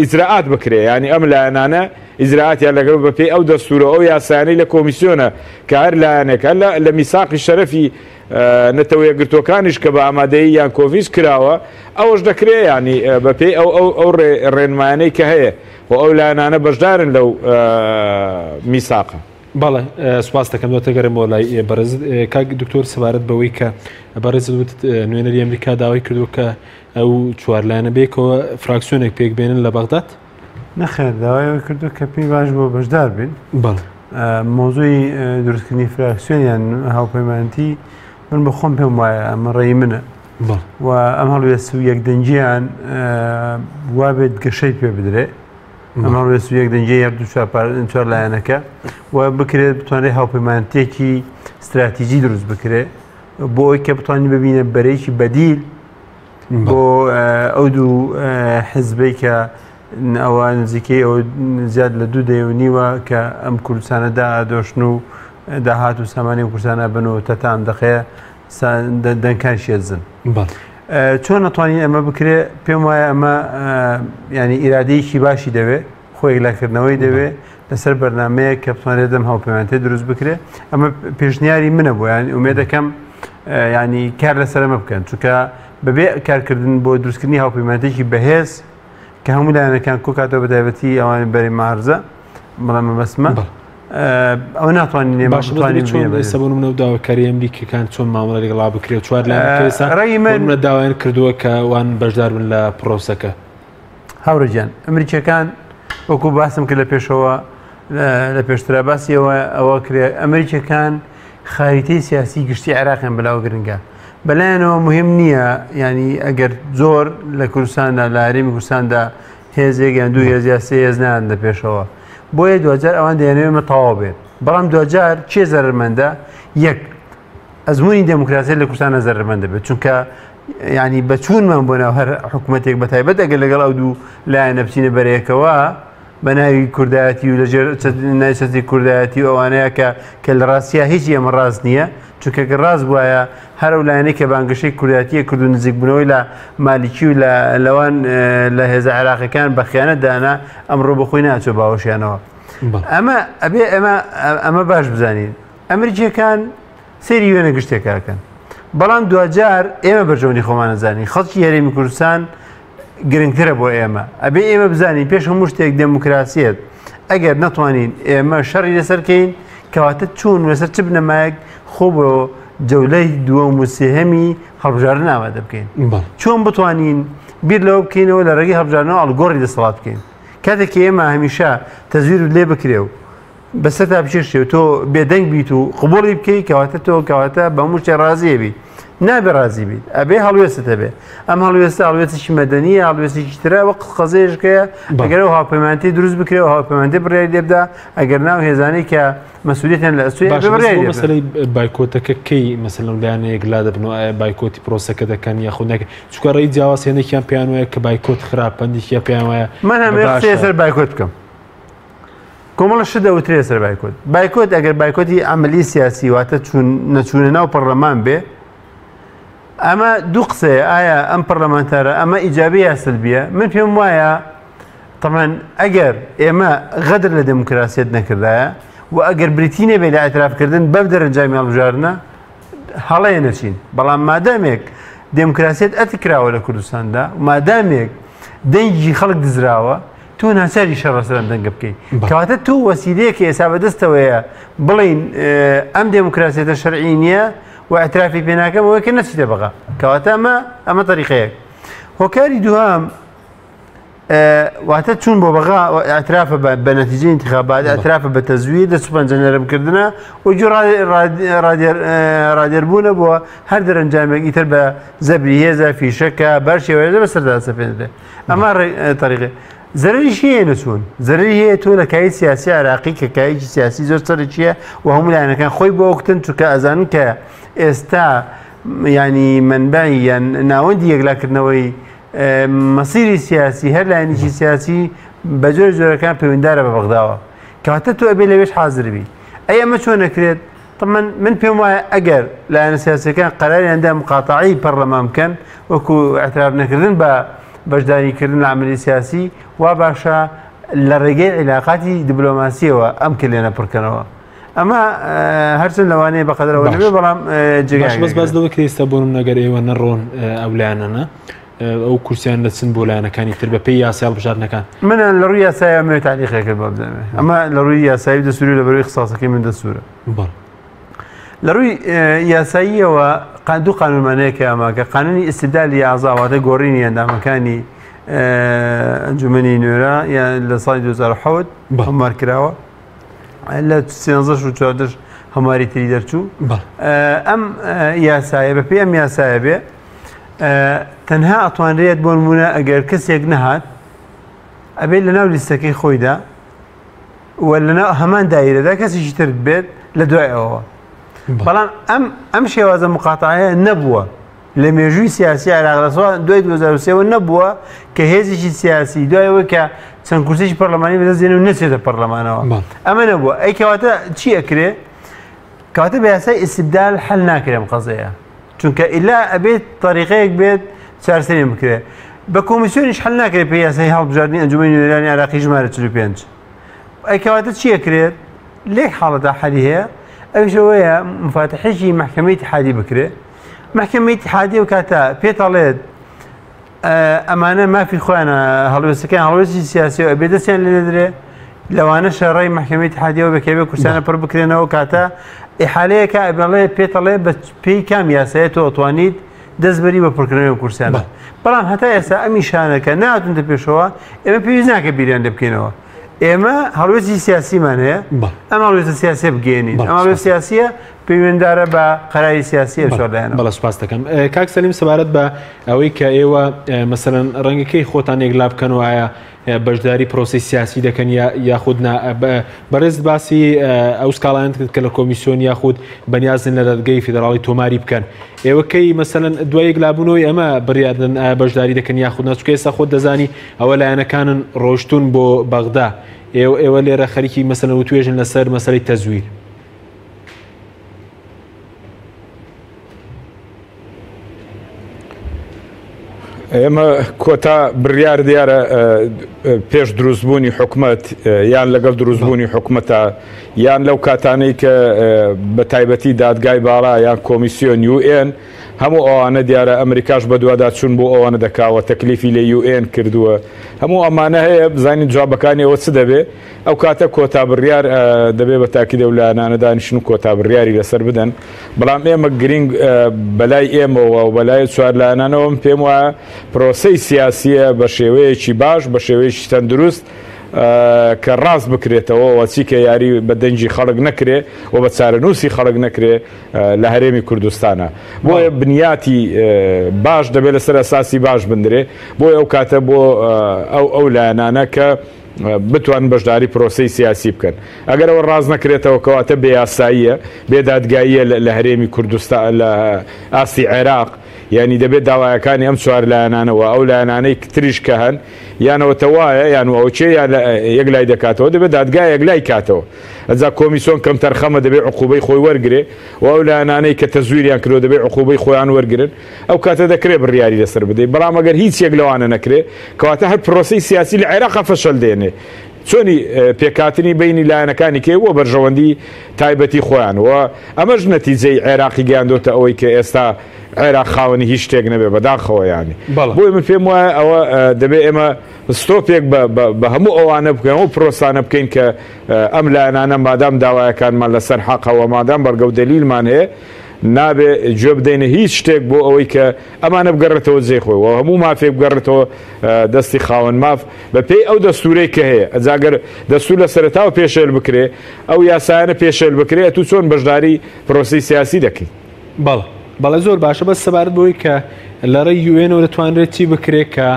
ئیجرائات بکرێ، یانی ئەم لایەنانە ئیجرائاتیان لەگەڵ بەپێی ئەو دەستوورە ئەو یاسایانەی لە کۆمیسیۆنە کە هەر لایەنێک هەر لە میساقی شەرەفی نەتەوە یەکگرتووەکانیش کە بە ئامادەیی یانکۆڤیچ کراوە ئەوەش دەکرێ، یانی بەپێی ئەو ئەو ئەو ڕێنمایانەی کە هەیە و ئەو لایەنانە بەشدارن لەو میساقە. بەڵێ سوپاس دەکەم. دواتر گەڕێمەوە لای بەڕێزت کاک دکتۆر سەبارەت بەوەی کە بەڕێزت وتت نوێنەری ئەمریکا داوای کردووە کە ئەو چوار لایەنە بێکەوە فراکسیۆنێک پێک بێنن لە بەغداد؟ نەخێر، داوای ئەوەی کردووە کە پێی باش بووە بەشدار بین. بەڵێ. مەوزوعی دروستکردنی فراکسیۆن یان هاوپەیمانەتی من بە خۆم پێم وایە ئەمە ڕێی منە و ئەم هەڵوێست و یەکدەنگیان وابێت گەشەی پێ بدرێ. ئەم هەڵوێست و یەکدەنگی هەردوو چوار لایەنەکە و بکرێت بتوانێت هاوپەیمانەتێکی ستراتیجی دروست بکرێ بۆ ئەوەی کە بتوانین ببینە بەرەیەکی بەدیل بۆ ئەو دوو حزبەی کە ئەوە نزیکەی ئەو زیاد لە دوو دەیە و نیوە کە ئەم کوردستانە دادۆشن و داهات و سامانی و کوردستانە بن و تەتا ئەم دەقەیە دەنکان شێزن. چۆن نەتوانین ئەمە بکرێ؟ پێم وایە ئەمە ینی ئیرادەیەکی باشی دەوێ، خۆ یەکلاکردنەوەی دەوێ لەسەر بەرنمەیە کە بتوانێت دەم هاوپەیمانێتی دروست بکرێ. ئەمە پێشنیاری منە بۆ یان ئومێد دەکەم ینی کار لەسەر ئەمە بکەن، چونکە بەبێ کارکردن بۆ دروستکردنی هاوپەیمانێتێکی بەهێز کە هەموو لایەنەکان کۆکاتەوە بە تایبەتی ئەوان بەری مارزە بەڵام مەبەستمە ئەوە ناتوانین ئێمە باشە بتوانین چۆن ئێستا بۆ نمونە و داواکاری ئەمریکیەکان چۆن مامەڵە لەگەڵا بکرێت؟ چوار لایەن ئێستا ڕێی من بۆ نمونە داوایان کردووە کە وان بەشدار بن لە پرۆسەکە. هاوڕێ گیان ئەمریکیەکان وەکو باسم کرد لە پێشەوە لە پێشترا باسی ئەوە ئەوە کرێ ئەمریکیەکان خاریتەی سیاسی گشتی عێراقیان بەلاوە گرنگە بەلایەنەوە مهم نییە ینی ئەگەر زۆر لە کوردستاندا لە هەرێمی کوردستاندا هێزێک یان دوو هێز یا سێ هێز نان لە پێشەوە بۆیە دوجار ئەوان دەیانەوێت مە تەواو بێت بەڵام دوجار کێ زەرمەندە یەک ئەزمموی دموکراسی لە کوردستانە زەرمەندە بێت چونکە ینی بەچوونمان بۆ ناو هەر حکوومەتێک بە تایبەت ئەگەر لەگەڵ ئەو دوو لایەنە بچینە بەرەیەکەوە بە ناوی کوردایەتی و لەژێر ناوی چەتری کوردایەتی و ئەوانەیە کە کە لە ڕاستیا هیچ ئێمە ڕاست نییە چونکە گەر ڕاست بوایە هەر ئەو لایەنەی کە بانگەشەی کوردایەتیە کرد و نزیکبوونەوەی لە مالیکی و لە لەوان لە هێزە عێراقیەکان بە خیانەت دانا ئەمڕۆ بە خۆی ناچۆ باوەشیانەوە ئەمە ئەبێ ئەمە ئەمە باش بزانین ئەمریکیەکان سەیری وێنە گشتێکە ئەکەن بەڵام دواجار ئێمە بەرژەوەندی خۆمان ئەزانین خەڵکی هەرێمی کوردستان گرنگترە بۆ ئێمە ئەبێ ئێمە بزانین پێش هەموو شتێک دێموکراسیەت ئەگەر نەتوانین ئێمە شەڕی لەسەر کەین کەواتە چوون لەسەر چ بنەمایەک خۆ بۆ جەولەی دووەم و سێهەمی هەڵبژاردن ئامادە بکەین چۆن بتوانین بیر لەوە بکەینەوە لە ڕێگەی هەڵبژاردنەوە ئاڵوگۆڕی دەسەڵات بکەین کاتێک ئێمە هەمیشە تەزویر لێ بکرێ و بەسەرتا بچێشتێ و تۆ بێدەنگ بیت و قبوڵی بکەی کەواتە تۆ کەواتە بە هەموو شتێ ڕازیە بیت نابێ ڕازی بیت ئەبێ هەڵوێستت هەبێ ئەم هەڵوێستە هەڵوێستێکی مەدەنیە هەڵوێستێکی ترە وەک قەزەیەشکەیە ئەگەر ئەو هاوپەیمانەتی دروست بکرێ و هاوپەیمانەتی بڕیاری لێ بدا ئەگەر ناو هێزانەی کە مەسئولیەتیان لە ئەستۆیە باشە ئەبێ بەس بڕیاری بۆ لێ بدەن. مەسەلەی بایکۆتەکە کەی مەسەلەن لایەنەیەک لا دەبن و ئایا بایکۆتی پرۆسەکە دەکەن یاخود ناکەن چونکە ڕێی جیاواز هێندێکیان پێیان وایە کە بایکۆت خراپە هەندێکیان پێیان وایە من هەمەوێ قسەی باشە. لەسەر بایکۆت بکەم. کۆمەڵە شت دەوترێ سەر بایکۆت. بایکۆت ئەگەر بایکۆتی عەمەلی سیاسی واتە چوون نەچوونە ناو پەڕلەمان بێ، ئەمە دوو قسەیە، ئایا ئەم پەرلەمانتارە ئەمە ئیجابی یا سلبیە؟ من پێم وایە طبعا ئەگەر ئێمە غەدر لە دێموکراسیەت نەکردایە و ئەگەر بریتی نەبێت لە ئیعترافکردن بەم دەرەنجامی هەڵبژاردنە هەڵەیە نەچین، بەڵام مادامێک دێموکراسیەت ئەتک کراوە لە کوردستاندا، مادامێک دەنگی خەڵک دزراوە، تۆ ناچاری شەڕ لەسەر ئەم دەنگە بکەیت. کەواتە تۆ وەسیلەیەکە ئێستا بەدەستەوەیە بڵێین ئەم دێموکراسیەتە شەرعی نییە و ئیعترافی پێ ناکەم، ئەوەیە کە نەچیتە بەغا. کەواتە ئەمە تەریقەیەک. هۆکاری دووهەم واتە چوون بۆ بەغا ئیعترافە بە نەتیجەی انتخابات، ئیعترافە بە تەزویر، دەست و پەنجە نەرمکردنە و گوێ ڕادێربوونە بۆ هەر دەرەنجامێک ئیتر بە زەبری هێزە، فیشەکە، بەر شێوەیە بەسەردا سەپێنرێ. ئەمە تەریقێ. زەرەریش هەیە نەچوون، زەرەری هەیە تۆ لە کایەی سیاسی عێراقی کە کایەکی سیاسی زۆر سەرەکیە و هەموو لایەنەکان خۆی بۆ وەکتن، چونکە ئەزانن کە ئێستا ینی منبعی یان ناوەندی یەکلاکردنەوەی مەسیری سیاسی هەر لایەنێکی سیاسی بە جۆر جۆرەکان پەیوەندارە بە بەغداوە. کەواتە تۆ ئەبێ لەوێش حاضر بی. ئەی ئەمە چۆن نەکرێت؟ طبعا من پێم وایە ئەگەر لایەنە سیاسیەکان قەراریان دا مقاتەعەی پەرلەمان بکەن وەکو اعتراف نەکردن بە بەشداریکردن لە عملی سیاسی، وا باشە لە ڕێگەی عیلاقاتی دیبلۆماسیەوە ئەم کلێنە پڕکەنەوە. ئەمە هەرچەند لەوانەیە بەقەدرەوە نەبێ، بەڵام جێگای بەس باس لەوە کرێ ئێستا بۆ نمونە ئەگەر ئێوە نەڕۆن ئەو لایەنانە ئەو کورسیان دەچن بۆ لایەنەکانی تر بە پێی یاسای هەڵبژاردنەکان. من لە ڕووی یاسایە ئەمەوێ تاریخێک کرد بۆ بزانێ. ئەمە لە ڕووی یاسایی و دەستوری لە بەروی اختصاصەکەی من دەستورە. لە ڕووی یاساییەوە دوو قانونمان هەیە کە ئەمە کە قانونی ئیستیبدالی ئازا، واتە گۆڕینی ئەندامەکانی ئەنجومەنی نوێرا یان لە ساڵی 2007 هەموار کراوە، لە سێنزەش و چواردەش هەمواری تری دەرچوو. ئەم یاسایە بە پێی ئەم یاسایە بێ تەنها ئەتوانرێت بۆ نمونە ئەگەر کەسێک نەهات ئەبێت لەناو لیستەکەی خۆیدا و لەناو هەمان دایرەدا کەسێکی تر بێت لە دوای ئەوەوە. بەڵام ئەم شێوازە مقاتعەیە نەبووە لە مێژووی سیاسی عێراق لە ساڵ دوای 2003 نەبووە کە هێزێکی سیاسی دوای ئەوەی کە چەند کورسێکی پەرلەمانی بەدەست دێنێ و نەچێتە پەرلەمانەوە. ئەمە نەبووە. ئەی کەواتە چی ئەکرێ؟ کەواتە بە یاسای ئیستیبدال حل ناکرێ ئەم قەزەیە، چونکە ئیلا ئەبێت تەریقەیەک بێت چارەسەری بکرێ. بە کۆمیسیۆنیش حل ناکرێت پێی یاسای هەڵبژاردنی ئەنجومەنی نوێنەرانی عێراقی ژمارە 45. ئەی کەواتە چی ئەکرێت؟ لێک حاڵەتدا حەلی هەیە، ئەویش ئەوەیە مفاتحێکی مەحکەمەی ئیتیحادی بکرێ. مەحکەمەی ئیتیحادی ئەو کاتە پێتەڵێت ئەمانە مافی خۆیانە، هەڵوێستەکەیان هەڵوێستی سیاسی و ئەبێ دەستیان لێ نەدرێ. لەوانە شەڕی مەحکەمەی ئیتیحادیەوە بێ کە بێ کورسیانە پڕ بکرێنەوە. کاتە ئیحالەیەکە ئەبێڵێ پێتەڵێ بە پێی کام یاسایە تۆ ئەتوانیت دەستبەری بە پڕکردنەوەی کورسیانە. بەڵام هەتا ئێستا ئەم ئیشانە کە نهاتونتە پێشەوە ئێمە پێویست ناکە بیریان لێ بکەینەوە. ئێمە هەڵوێستی سیاسیمان هەیە، ئەم هەڵوێستە سیاسیە بگەێنین. ئەم هەڵوێست سیاسیە پەیوەندارە بە قەراری سیاسی ئەو چوار لایەنەوە. بەڵێ سوپاس دەکەم. کاک سەلیم سەبارەت بە ئەوەی کە ئێوە مەسەلەن ڕەنگەکەی خۆتان یەکلا بکەن و ئایا بەشداری پرۆسەی سیاسی دەکەن یاخود نا، بەڕێز باسی ئەو سکاڵایان کرد کە لە کۆمیسیۆن یاخود بەنیازن لە دادگەی فیدراڵی تۆماری بکەن. ئێوە کەی مەسەلەن دوای یەکلابوونەوەی ئەمە بڕیاردن ئایا بەشداری دەکەن یاخود نا؟ چونکە ئێستا خۆت دەزانی ئەوە لایەنەکانن ڕۆشتون بۆ بەغدا، ئێوە لێرە خەریکی مەسەلەن وتوێژن لەسەر مەسەلەی تەزویر. ئێمە کۆتا بڕیار دیارە پێش دروستبوونی حکومەت یان لەگەڵ دروستبوونی حکومەتە یان لەو کاتانەی کە بە تایبەتی دادگای باڵا یان کۆمیسیۆن یو ئێن هەموو ئەوانە دیارە ئەمریکاش بەدواداچوون بۆ ئەوانە دەکاوە تەکلیفی لە یو ئێن کردووە هەموو ئەمانە هەیە بزانین جوابەکانی ئەوە چ دەبێ ئەو کاتە کۆتا بڕیار دەبێ بە تاکید ئەو لایەنانە دانیشن و کۆتا بڕیاری لەسەر بدەن بەڵام ئێمە گرینگ بەلای ئێمەوە و بەلای چوار لایەنانەوە من پێم وایە پرۆسەی سیاسیە بە شێوەیەکی باش بە شێوەیەکی تەندروست کە ڕاست بکرێتەوە و چی کە یاری بە دەنگی خەڵک نەکرێ و بە چارەنووسی خەڵک نەکرێ لە هەرێمی کوردستانە بۆیە بنیاتی باش دەبێت لەسەر ئەساسی باش بندرێ بۆیە ئەو کاتە بۆ ئەو لایەنانە کە بتوانن بەشداری پرۆسەی سیاسی بکەن. ئەگەر ئەوە ڕاست نەکرێتەوە کەواتە بێ یاساییە، بێ دادگاییە لە هەرێمی کوردستان لە ئاستی عێراق. یانی دەبێت داوایەکانی ئەم چوار لایەنانە و ئەو لایەنانەی تریش کە هەن یانەوەتە وایە یان و ئەو کێ یان یەکلای دەکاتەوە دەبێت دادگا یەکلای کاتەوە ئەجا کۆمیسۆن کەمتەرخەمە دەبێت عقوبەی خۆی وەرگرێ و ئەو لایەنانەی کە تەزویریان کردوە دەبێت عقوبەی خۆیان وەرگرن ئەو کاتە دەکرێ بڕیاری لەسەر بدەی بەڵام ئەگەر هیچ یەک لەوانە نەکرێ کەواتە هەر پرۆسەی سیاسی لە عێراقا فەشەل دێنێ چۆنی پێکهاتنی بەینی لایەنەکانی کێ بۆ بەرژەوەندی تایبەتی خۆیان و ئەمەش نەتیجەی عێراقی گەیاندۆتە ئەوەی کە ئێستا عێراق خاوەنی هیچ شتێک نەبێ بەداخەوە یانی بۆیە من پێم وایە ئەوە دەبێ ئێمە ستۆپێک بە هەموو ئەوانە بکەین ئەو پرۆسانە بکەین کە ئەم لایەنانە مادام داوایەکانمان لەسەر حەقەوە مادام بەڵگە و دەلیلمان هەیە نابێ گوێ بدەینە هیچ شتێک بۆ ئەوەی کە ئەمانە بگەڕێتەوە جێی خۆی و هەموو مافێک بگەڕێتەوە دەستی خاوەن ماف بە پێی ئەو دەستورەی کە هەیە ئەجا گەر دەستور لە سەرەتاوە پێشێل بکرێ ئەو یاسایانە پێشێل بکرێ ئەتوو چۆن بەشداری پرۆسەی سیاسی دەکەی؟ بەڵێ بەڵێ زۆر باشە بەس سەبارەت بەوەی کە لە ڕێی یوئێنەوە دەتوانرێت چی بکرێت کە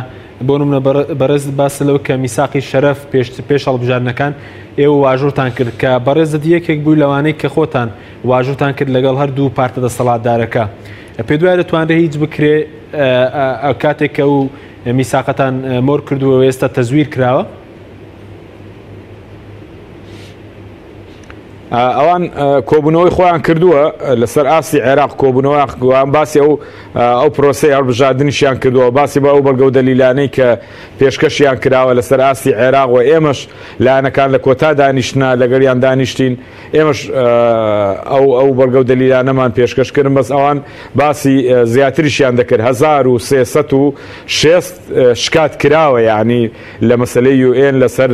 بۆ نمونە بەڕێزت باس لەوە کە میساقی شەرەف پێش پێش هەڵبژاردنەکان ئێوە واژۆتان کرد کە بەڕێزت یەکێک بووی لەوانەی کە خۆتان واژۆتان کرد لەگەڵ هەردوو پارتە دەسەڵاتدارەکە پێ دوای دەتوانرێت هیچ بکرێ کاتێک کە و میساقەتان مۆر کردووە و ئێستا تەزویر کراوە؟ ئەوان کۆبوونەوەی خۆیان کردووە لەسەر ئاستی عێراق کۆبوونەوەیان باسی ئەو ئەو پرۆسەی هەڵبژاردنیشیان کردووە باسی بە ئەو بەڵگە و دەلیلانەی کە پێشکەشیان کراوە لەسەر ئاستی عێراق و ئێمەش لایەنەکان لە کۆتا دانیشتنا لەگەڵیان دانیشتین ئێمەش ئەو ئەو بەڵگە و دەلیلانەمان پێشکەش کردن بەس ئەوان باسی زیاتریشیان دەکرد 1360 شکات کراوە یعنی لە مەسلەی یوئێن لەسەر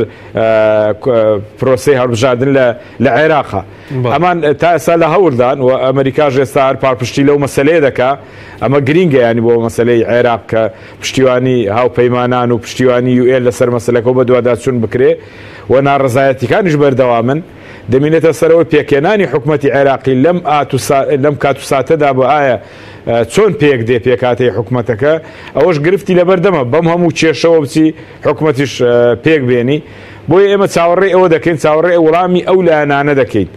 پرۆسەی هەڵبژاردن لە لە عێراقا ئەمان تا ئێستا لە هەوڵدان و ئەمریکاش ئێستا هەر پاڵپشتی لەو مەسلەیە دەکا ئەمە گرینگە ینی بۆ مەسلەی عێراق کە پشتیوانی هاوپەیمانان و پشتیوانی یوئێن لەسەر مەسلەکە و بەدواداچوون بکرێ و ناڕەزایەتیەکانیش بەردەوامن دەمینێتە سەرەوەی پێکهێنانی حکومەتی عێراقی لەم ئات و لەم کات و ساتەدا بۆ ئایا چۆن پێک دێ پێکهاتەی حکومەتەکە ئەوەش گرفتی لەبەردەمە بەم هەموو کێشەوە بچی حکومەتیش پێک بێنی بۆیە ئێمە چاوەڕێی ئەوە دەکەین چاوەڕێ وەڵامی ئەو لایەنانە دەکەین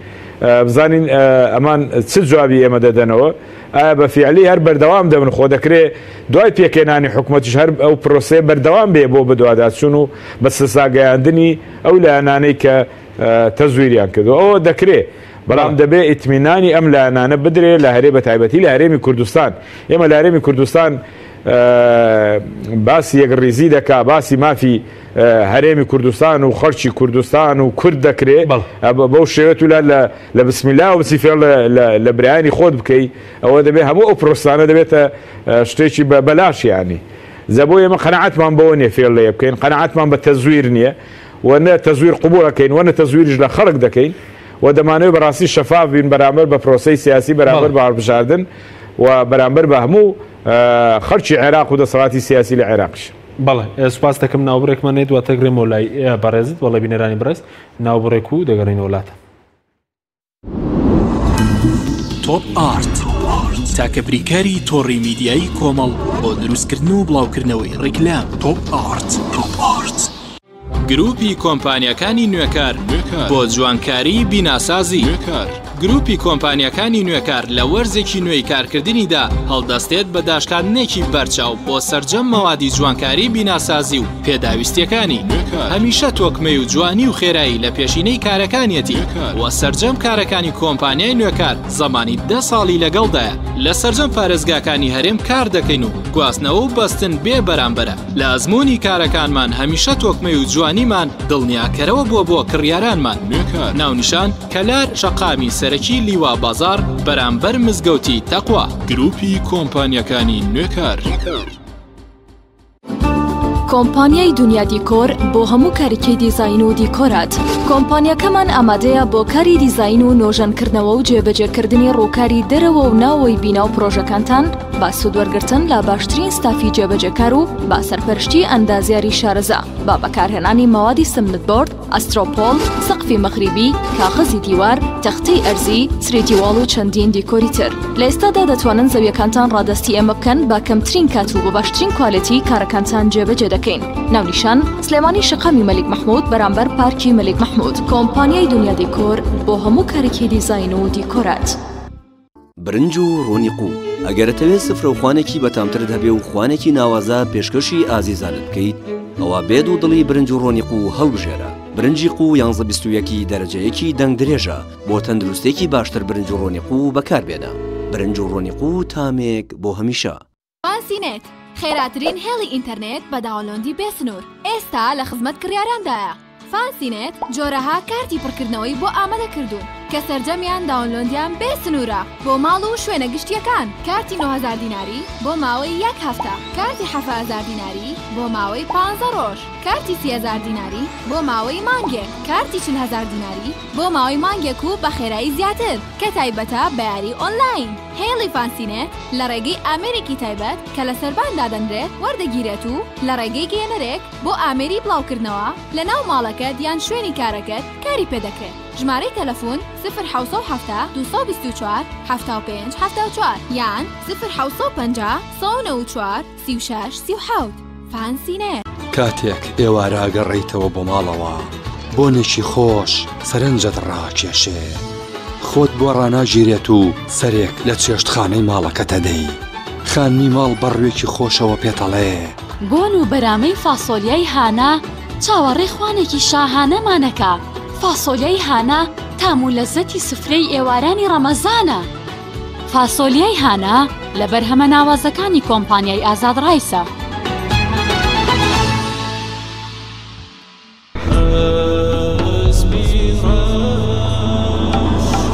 بزانین ئەمان چ جوابی ئێمە دەدەنەوە ئایا بە فیعلی هەر بەردەوام دەبن خۆ دەکرێ دوای پێکهێنانی حکومەتیش هەر ئەو پرۆسەیە بەردەوام بێ بۆ بەدواداچوون و بە سزاگەیاندنی ئەو لایەنانەی کە تەزویریان کردووە ئەوە دەکرێ بەڵام دەبێ ئیتمینانی ئەم لایەنانە بدرێ لە هەرێ بە تایبەتی لە هەرێمی کوردستان ئێمە لە هەرێمی کوردستان باسی یەکڕیزی دەکا باسی مافی هەرێمی کوردستان و خەڵکی کوردستان و کورد دەکرێ بەو شێوە تو لە لە بسمیلا و بچی فێڵ لە برایانی خۆت بکەی ئەوە دەبێ هەموو ئەو پرۆسانە دەبێتە شتێکی بە بەلاش یانی جا بۆ ئێمە قەناعەتمان بەوە نییە فێڵ لێ بکەین قەناعەتمان بە تەزویر نییە و نە تەزویر قبوڵ ئەکەین و نە تەزویریش لە خەڵک دەکەین و دەمانەوێت بەڕاستی شەفاف بین بەرامبەر بە پرۆسەی سیاسی بەرامبەر بە هەڵبژاردن و بەرامبەر بە هەموو خەڵکی عێراق و دەسەڵاتی سیاسی لە عێراقیش. بەڵێ سوپاس دەکەم ناوبڕێکمان نێت دواتر گرێمەوە لای بەڕێزت بەڵێ بینەرانی بەڕێز ناوبڕێک و دەگەڕێینەوە لاتان. تۆپ ئارت تاکە بریکاری تۆڕی میدیایی کۆمەڵ بۆ دروستکردن و بڵاوکردنەوەی ڕیکلام تۆپ ئارت تۆپ ئارت. گروپی کۆمپانیاکانی نوێکار بۆ جوانکاری بیناسازی گروپی کۆمپانیاکانی نوێکار لە وەرزێکی نوێی کارکردنیدا هەڵدەستێت بە داشکاندنێکی بەرچاو بۆ سەرجەم مەوادی جوانکاری بیناسازی و پێداویستیەکانی هەمیشە تۆکمەی و جوانی و خێرایی لە پێشینەی کارەکانیەتی و سەرجەم کارەکانی کۆمپانیای نوێکار زەمانی دە ساڵی لەگەڵدایە لە سەرجەم پارێزگاکانی هەرێم کار دەکەین و گواستنەوە و بەستن بێ بەرامبەرە لە ئەزموونی کارەکانمان هەمیشە تۆکمەی و جوانیمان دڵنیاکەرەوە بووە بۆ کڕیارانمان ناونیشان کەلار شەقامی سەرەکی لیوا بازاڕ بەرامبەر مزگەوتی تەقوا. گروپی کۆمپانیاکانی نوێکار. کۆمپانیای دونیا دیکۆر بۆ هەموو کارێکی دیزاین و دیکۆرات. کۆمپانیاکەمان ئامادەیە بۆ کاری دیزاین و نۆژەنکردنەوە و جێبەجێکردنی ڕووکاری دەرەوە و ناوەوەی بینا و پڕۆژەکانتان بە سوودوەرگرتن لە باشترین ستافی جێبەجێکار و بە سەرپەرشتی ئەندازیاری شارەزا بە بەکارهێنانی مەوادی سمنت بۆرد، ئەسترۆپۆڵ، سەقفی مەغریبی، کاغەزی دیوار، تەختەی ئەرزی، سری دیواڵ و چەندین دیکۆری تر. لە ئێستادا دەتوانن زەویەکانتان ڕادەستی ئێمە بکەن بە کەمترین کات و بە باشترین کوالێتی کارەکانتان جێبەجێ دەکەین. ناونیشان، سلێمانی شەقامی مەلیک مەحمود بەرامبەر پارکی مەلیک مەحمود. کۆمپانیای دونیا دیکۆر بۆ هەموو کارێکی دیزاین و دیکۆرات. برنج و ڕۆنی قوو. ئەگەر ئەتەوێت سفرە و خوانێکی بەتامترت هەبێ و خوانێکی ناوازە پێشکەشی ئازیزانت بکەیت، ئەوا بێ دوودڵی برنج و ڕۆنی قوو هەڵبژێرە. برنجی قوو یانزە 21 ی دەرەجە یەکی دەنگ درێژە، بۆ تەندروستێکی باشتر برنج و ڕۆنی قوو بەکاربێنە. برنج و ڕۆنی قوو تامێک بۆ هەمیشە. فانسی نێت، خێراترین هێڵی ئینتەرنێت بە داونلۆندی بێ سنوور، ئێستا لە خزمەت کڕیاراندایە. فانسی نێت جۆرەها کارتی پڕکردنەوەی بۆ ئامادە کردوون کە سەرجەمیان داونلۆندیان بێ سنوورە بۆ ماڵ و شوێنە گشتییەکان، کارتی 9000 دیناری بۆ ماوەی یەک هەفتە، کارتی 7000 دیناری بۆ ماوەی پانزە ڕۆژ، کارتی 30000 دیناری بۆ ماوەی مانگێک، کارتی 40000 دیناری بۆ ماوەی مانگێک و بە خێرایی زیاتر کە تایبەتە بە یاری ئۆنلاین. هێڵی فانسینێت لە ڕێگەی ئامێرێکی تایبەت کە لە سەربان دادەنرێت وەردەگیرێت و لە ڕێگەی گەیەنەرێک بۆ ئامێری بڵاوکردنەوە لە ناو ماڵەکەت یان شوێنی کارەکەت کاری پێدەکرێت. ژمارەی تەلەفون، سفر 770 224 75 74 یان سفر 750 194 36 37. فانسینێت. کاتێک ئێوارە ئەگەڕێیتەوە بۆ ماڵەوە بۆنێکی خۆش سەرنجت ڕاکێشێ خۆت بۆ ڕاناگیرێت و سەرێک لە چێشتخانەی ماڵەکەت ئەدەی خانمی ماڵ بە ڕووێکی خۆشەوە پێتەڵێ. بۆن و بەرامەی فاسۆلیای هانا چاوەڕێی خوانێکی شاهانەمان ئەکا، فاسۆلیای هانا تام و لەززەتی سفرەی ئێوارانی ڕەمەزانە. فاسۆلیای هانا لە بەرهەمە ناوازەکانی کۆمپانیای ئازاد ڕایسە.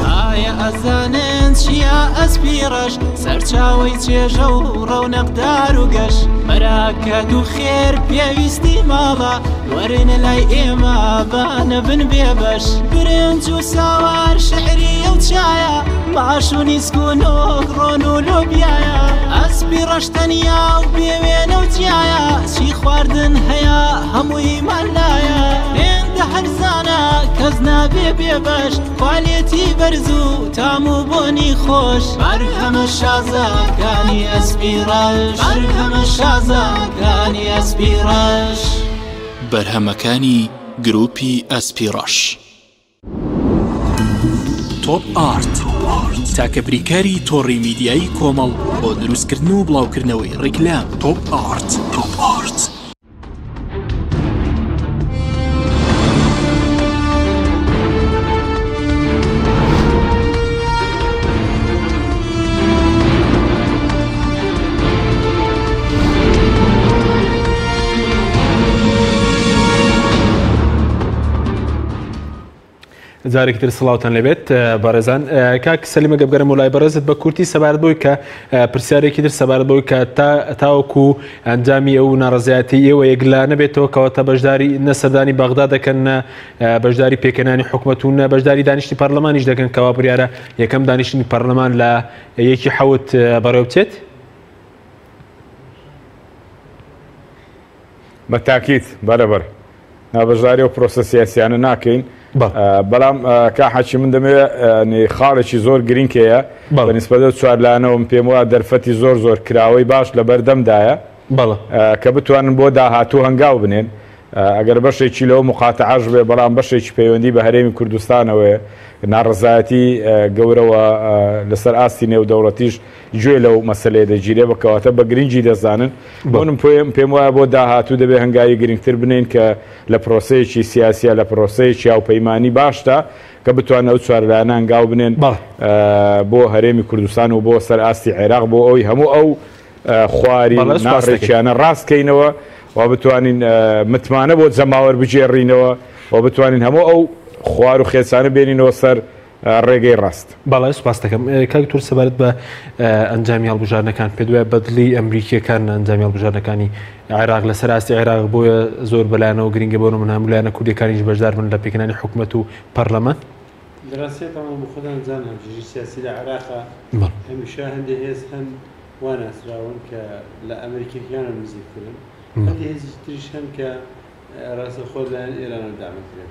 ئایا ئەزانن چییە ئەسپی ڕەش سەرچاوەی چێژە و ڕەونەقدار و گەش بەراکەت و خێر پێویستی ماڵە وەرنە لای ئێمە با نەبن بێبەش برنج و ساوار شعریە و چایە ماش و نیسک و نۆک ڕۆن و لۆبیایە ئەسپی ڕەش تەنیا و بێوێنە و جیایە چی خواردن هەیە هەموویمان لایە هێندە هەرزانە کەس نابێ بێبەش کوالێتی بەرز و تام و بۆنی خۆش بەرهەمە شازەکانی ئەسپی ڕەش بەرهەمە شازەکانی ئەسپی ڕەش. بەرهەمەکانی گروپی ئەسپی ڕەش. تۆپ ئارت، تاکە بریکاری تۆڕی میدیایی کۆمەڵ بۆ دروستکردن و بڵاوکردنەوەی ڕیکلام. تۆپ ئارت. تۆپ ئارت. جارێکی تر سڵاوتان لێبێت بەڕێزان کاک سەلیمە گەبگەرم و لای بەڕێزت بە کورتی سەبارەت بۆی کە پرسیارێکی تر سەبارەت بۆی کە تا تاوەکو ئەنجامی ئەو ناڕزایەتی ئێوە یەکلا نەبێتەوە کەواتە بەشداری نە سەردانی بەغدا دەکەن نە بەشداری پێکەنانی حکومەت و نە بەشداری دانیشتی پەرلەمانیش دەکەن کەوا بڕیارە یەکەم دانیشتنی پەرلەمان لە یەکی حەوت بەڕێوە بچێت. بە تاکید بەرە بەر نابەشداری ئەو پرۆسە سیاسیانە ناکەین بەڵام کا حەچی من دەمەوێت خاڵێکی زۆر گرنگ هەیە بە نسبەت ئەو چوارلایەنەوە من پێم وایە دەرفەتی زۆر زۆر کراوەی باش لە بەردەمدایە کە بتوانن بۆ داهاتوو هەنگاو بنێن ئەگەر بەشێکی لەوە مقاتعەش بێ بەڵام بەشێکی پەیوەندی بە هەرێمی کوردستانەوەیە ناڕەزایەتی گەورەوە لەسەر ئاستی نێودەوڵەتیش گوێ لەو مەسەلەیە دەگیرێ بە کەواتە بە گرنگی دەزانن بۆنم پێم پێم وایە بۆ داهاتوو دەبێ هەنگاوی گرنگتر بنێین کە لە پرۆسەیەکی سیاسیە لە پرۆسەیەکی هاوپەیمانی باشدا کە بتوانن ئەو چوارلایەنە هەنگاو بنێن بۆ هەرێمی کوردستان و بۆ سەر ئاستی عێراق بۆ ئەوی هەموو ئەو خواری و ناڕێکیانە ڕاست کەینەوە و بتوانین متمانە بۆ جەماوەر بگێڕینەوە و بتوانین هەموو ئەو خوار و خێچانە بێنینەوە سەر ڕێگەی ڕاست. بەڵێ سوپاست دەکەم. کاک دکتۆر سەبارەت بە ئەنجامی هەڵبژاردنەکان پێت وایە بەدڵی ئەمریکییەکان ئەنجامی هەڵبژاردنەکانی عێراق لەسەر ئاستی عێراق بۆیە زۆر بەلایەنەوە گرنگە بۆ نمونە هەموو لایەنە کوردیەکانیش بەشدار بن لە پێکهێنانی حکومەت و پەرلەمان؟ لە ڕاستیا تەمان بۆ خۆتان زانن هاوکێشەی سیاسی لە عێراقا هەمیشە هەندێ هێز هەن وا ناسراون کە لە ئەمریکیەکانەوە نزیکترن هەندێ هێزی تریش هەن کە ڕاستەوخۆ لەلایەن ئێرانەوە دامەزرێن.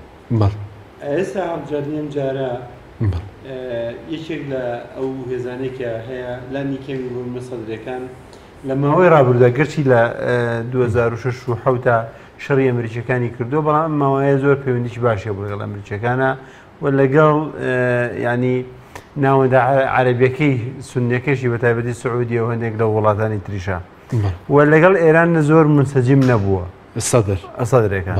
ئێستا هەڵبژاردنی ئەم جارە یەکێک لە ئەو هێزانەی کە هەیە لانی کەمی بۆ منە سەدرەکان لە ماوەی ڕابردوودا گەرچی لە 2006 و حوتا شەڕی ئەمریکیەکانی کردووە بەڵام ئەم ماوەیە زۆر پەیوەندیی باشی بوو لەگەڵ ئەمریکیەکانە و لەگەڵ ینی ناوەندە عەرەبیەکەی سونیەکەشی بە تایبەتی سعودیە و هەندێک لە وڵاتانی تریشە و لەگەڵ ئێران زۆر منسەجیم نەبووە سەدر سەدرەکان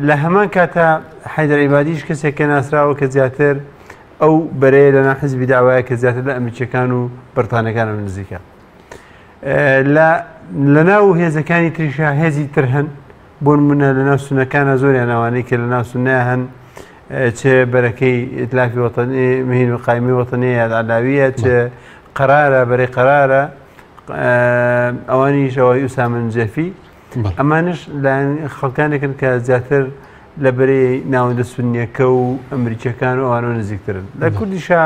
لە هەمان کاتا حەیدەر عیبادیش کەسێک کە ناسراوە کە زیاتر ئەو بەرەیە لەنا حزبی داوایە کە زیاتر لە ئەمریکیەکان و بەرتانەکانەوە نزیکە لە لەناو هێزەکانی تریشا هێزی تر هەن بۆ نمونە لەناو سونەکانە زۆریان ئەوانەی کە لەناو سونە هەن چ بەرەکەی ئیتلافی وەتەنی مهین و قایمی وەتەنی یاد علاویە چ قەرارە بەرەی قەرارە ئەوانیش ئەوەی ئوسامە نجەفی ئەمانش لایەن خەڵکانێکن کە زیاتر لە بەرەی ناوەندە سونیەکە و ئەمریکیەکان و ئەوانەوە نزیکترن لە کوردیشا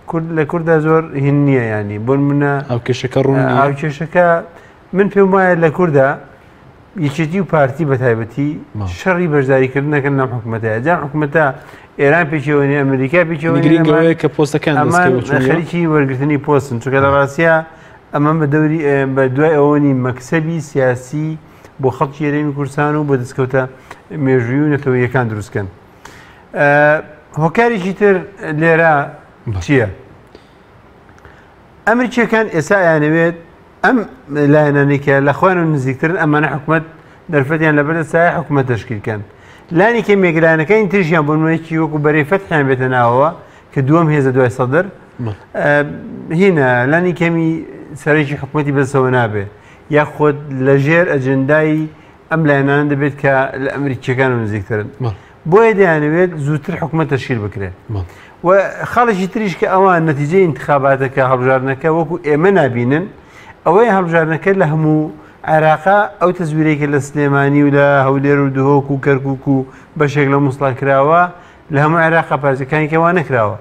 کورد لە کورددا زۆر هین نییە ینی بۆ منە هاوکێشەکە ڕوون هاوکێشەکە من پێم وایە لە کووردا یەکێتی و پارتی بە تایبەتی شەڕی بەشداریکردن نەکەن لەم حکوومەتەیە جا حکوومەتە ئێران پێکەوەنی ئەمریکا پێکەوەگرنگەوەیە کە پۆستەکان خەریکی وەرگرتنی پۆستن چونکە لە ڕاستە ئەمە بە دەوری بە دوای ئەوەنی مەکسەبی سیاسی بۆ خەڵکی هەرێمی کوردستان و بۆ دەستکەوتە مێژووی و نەتەوەیەکان دروستکەن هۆکارێکی تر لێرە چییە؟ ئەمریکیەکان ئێستا ئەیانەوێت ئەم لایەنانەی کە لە خۆیان و نزیکترن ئەمانە حکومت دەرفەتیان لەبەردەستایە حکومت تەشکیل کەن لانی کەمێک لایەنەکانی تریشیان بۆ نمونەیەکی وەکو بەرەی فەتحیان بێتە ناوەوە کە دووەم هێزە دوای سەدر هینە لانی کەمی سەرەکی حکومەتی بەسەوە نابێ یاخود لەژێر ئەجندای ئەم لایەنانە دەبێت کە لە ئەمریکیەکان نزیکترن بۆیە دەیانەوێت زووتر حکومەت تەشکیل بکرێت و خاڵێکی تریش کە ئەوان نەتیجەی ئینتخاباتەکە هەڵبژاردنەکە وەکو ئێمە نابینن ئەوەی هەڵبژاردنەکە لە هەموو عێراقا ئەو تەزویرەی کە لە سلێمانی و لە هەولێر و دهۆک و کەرکک و بەشێک لە موسڵا کراوە لە هەموو عێراقا پارچەکانی کەوا نەکراوە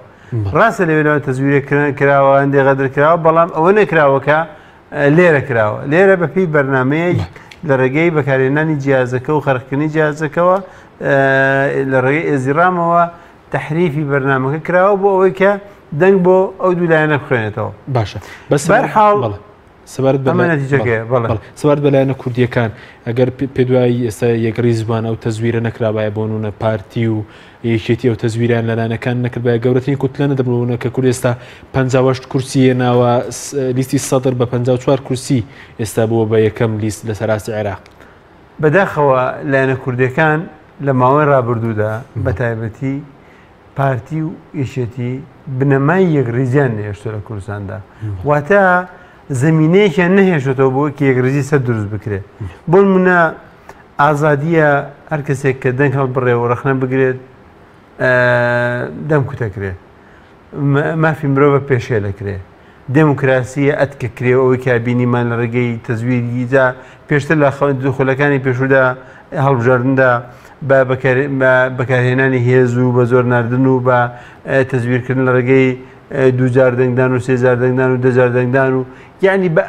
ڕاستە لەوێ لەوە تەزویرە کراوە هەندێک غەدر کراوە بەڵام ئەوە نەکراوە کە لێرە کراوە لێرە بەپێی بەرنمەیەک لە ڕێگەی بەکارهێنانی جیازەکە و خەرقکردنی جیازەکەوە لە ڕێگەی ئێزیڕامەوە تەحریفی بەرنامەکە کراوە بۆ ئەوەی کە دەنگ بۆ ئەو دوو لایەنە بخوێنێتەوە باشە بەس بەرحاڵ سەبارەت بە نەتیجەکەیە بەڵێ سەبارەت بە لایەنە کوردیەکان ئەگەر پێدوایی ئێستا یەکڕیز بوان ئەو تەزویرە نەکرابایە بۆ نمونە پارتی و یەکێتی ئەو تەزویریان لە لایەنەکان نەکردبایە گەورەترین کوتلە نەدەبوونە کە کورد ئێستا 58 کورسی هێناوە لیستی سەدر بە 54 کورسی ئێستا بووە بە یەکەم لیست لە سەراستی عێراق. بەداخەوە لایەنە کوردیەکان لە ماوەی ڕابردوودا بە تایبەتی پارتی و یەکێتی بنەمای یەکڕیزیان نەهێشتوە لە کوردستاندا واتە زمینەیەکیان نەهێشتەوە بۆ کە یەکڕیزی سەر دروست بکرێت بۆ نمونە ئازادیە هەر کەسێک کە دەنگ هەڵبڕێ و ڕەخنە بگرێت دەم کوتەکرێت مافی مرۆڤە پێشێلەکرێ دێموکراسییە ئەتکە کرێ و ئەوەی کە بینیمان لە ڕێگەی تەزویری جا پێشتر لە خولەکانی پێشوودا هەڵبژاردندا بە بەکارهێنانی هێز و بە زۆر ناردن و بە تەزویرکردن لە ڕێگەی دووجار دەنگدان و سێجار دەنگدان و دەجار دەنگدان و یعنی بە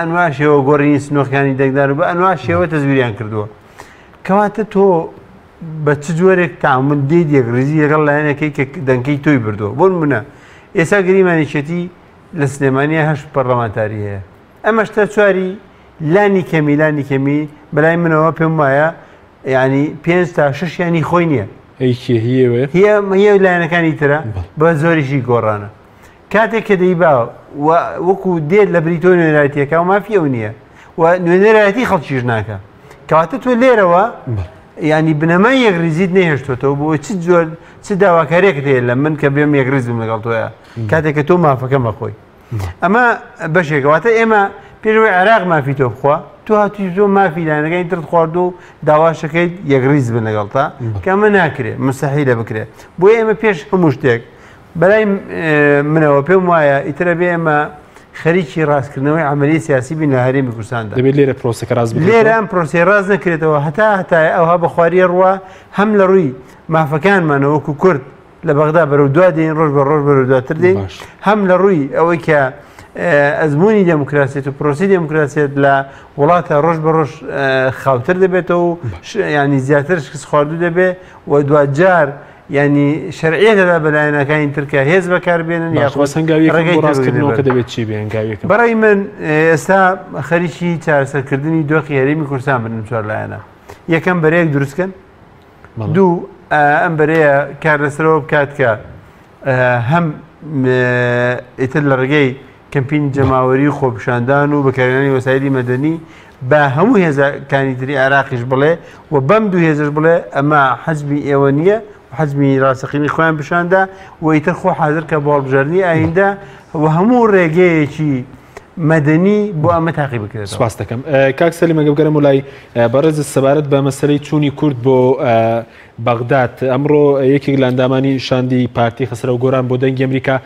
ئەنوا شێوە گۆڕینی سنۆخیانی دەنگدان و بە ئەنوا شێوە تەزویریان کردووە کەواتە تۆ بە چ جۆرێک تەعامول دێیت یەکڕیزی لەگەڵ لایەنەکەی کە دەنگەکەی تۆی بردووە بۆ نمونە ئێستا گریمان یەکێتی لە سلێمانیا هەشت پەرلەمانتاری هەیە ئەمەش تا چواری لانی کەمی لانی کەمی بەلای منەوە پێم وایە ینی پێنج تا شەشیانی خۆی نییە ئەی کێ هیەوێ هیە هیە لایەنەکانی ترە بە زۆریشی گۆڕانە کاتێک کە دەیبا و وەکو دێت لە بری تۆ نوێنەرایەتیەکە و مافی ئەو نییە و نوێنەرایەتی خەڵکیش ناکە کەواتە تۆ لێرەوە ینی بنەمای یەکریزیت نەهێشتۆتەوە بۆ چ جۆر چ داواکاریەکت هەیە لە من کە بێم یەکریز بم لەگەڵ تۆیە کاتێک کە تۆ مافەکەم بەخۆی ئەمە بەشێکە واتە ئێمە پێشەوەی عێراق مافی تۆ بخوا تۆ هاتووی زۆر مافی لایەنەکانی ترت خواردو و داواشەکەیت یەکریز بن لەگەڵتا کە ئەمە ناکرێ مستحیلە بکرێ بۆیە ئێمە پێش هەموو شتێک بەلای منەوە پێم وایە ئیترە بێ ئێمە خەریکی ڕاستکردنەوەی عملی سیاسی بین لە هەرێمی کوردستاندا. دەبێت لێرە پرۆسەکە ڕاست بکرێتەوە. لێرە ئەم پرۆسەیە ڕاست نەکرێتەوە هەتا هەتایە ئەوها بە خواریە ڕوا هەم لە ڕووی مافەکانمانەوە وەکو کورد لە بەغدا بەرەو دوا دێین ڕۆژ بە ڕۆژ بەرەو دواتر دێین هەم لە ڕووی ئەوەی کە ئەزمموی دێموکراسیت و پرۆسی دێموکراسیت لە وڵاتە ڕۆژ بە ڕۆژ خاوتر دەبێتەوە و ینی زیاتر شکست خواردوو دەبێت و دواجار یانی شەرعیەت دەدا بە لایەنەکانی تر کە هێز بەکاربێنن یاخود بەس هەنگاویەکەم ڕێگەی بۆ تر ڕاستکردنەوە بگرنە کە بەر. دەبێت چی بێ هەنگاویەکەم؟ بەڕای من ئێستا خەریکی چارەسەرکردنی دۆخی هەرێمی کوردستان بن ئەم چوار لایەنە یەکەم بەرەیەک دروستکەن بەڵێ. دوو ئەم بەرەیە کار لەسەرەوە بکات کە هەم ئیتر لە ڕێگەی کەمپینی جەماوەری و خۆپیشاندان و بەکارهێنانی وەسایلی مەدەنی بە هەموو هێزەکانی تری عێراقیش بڵێ و بەم دوو هێزەش بڵێ ئەمە حەجمی ئێوە نییە و حەجمی ڕاستەقینەی خۆیان پیشاندا و ئیتر خۆ حازر کە بۆ هەڵبژاردنی ئایندە و هەموو ڕێگەیەکی مەدەنی بۆ ئەمە تاقی بکرێتەوە. سپاس دەکەم کاک سەلیم ئەگەر بگەرم لای بەڕێزت سەبارەت بە مەسەلەی چوونی کورد بۆ بەغداد ئەمڕۆ یەکێک لە ئەندامانی شاندی پارتی خەسرەو گۆران بۆ دەنگی ئەمریکا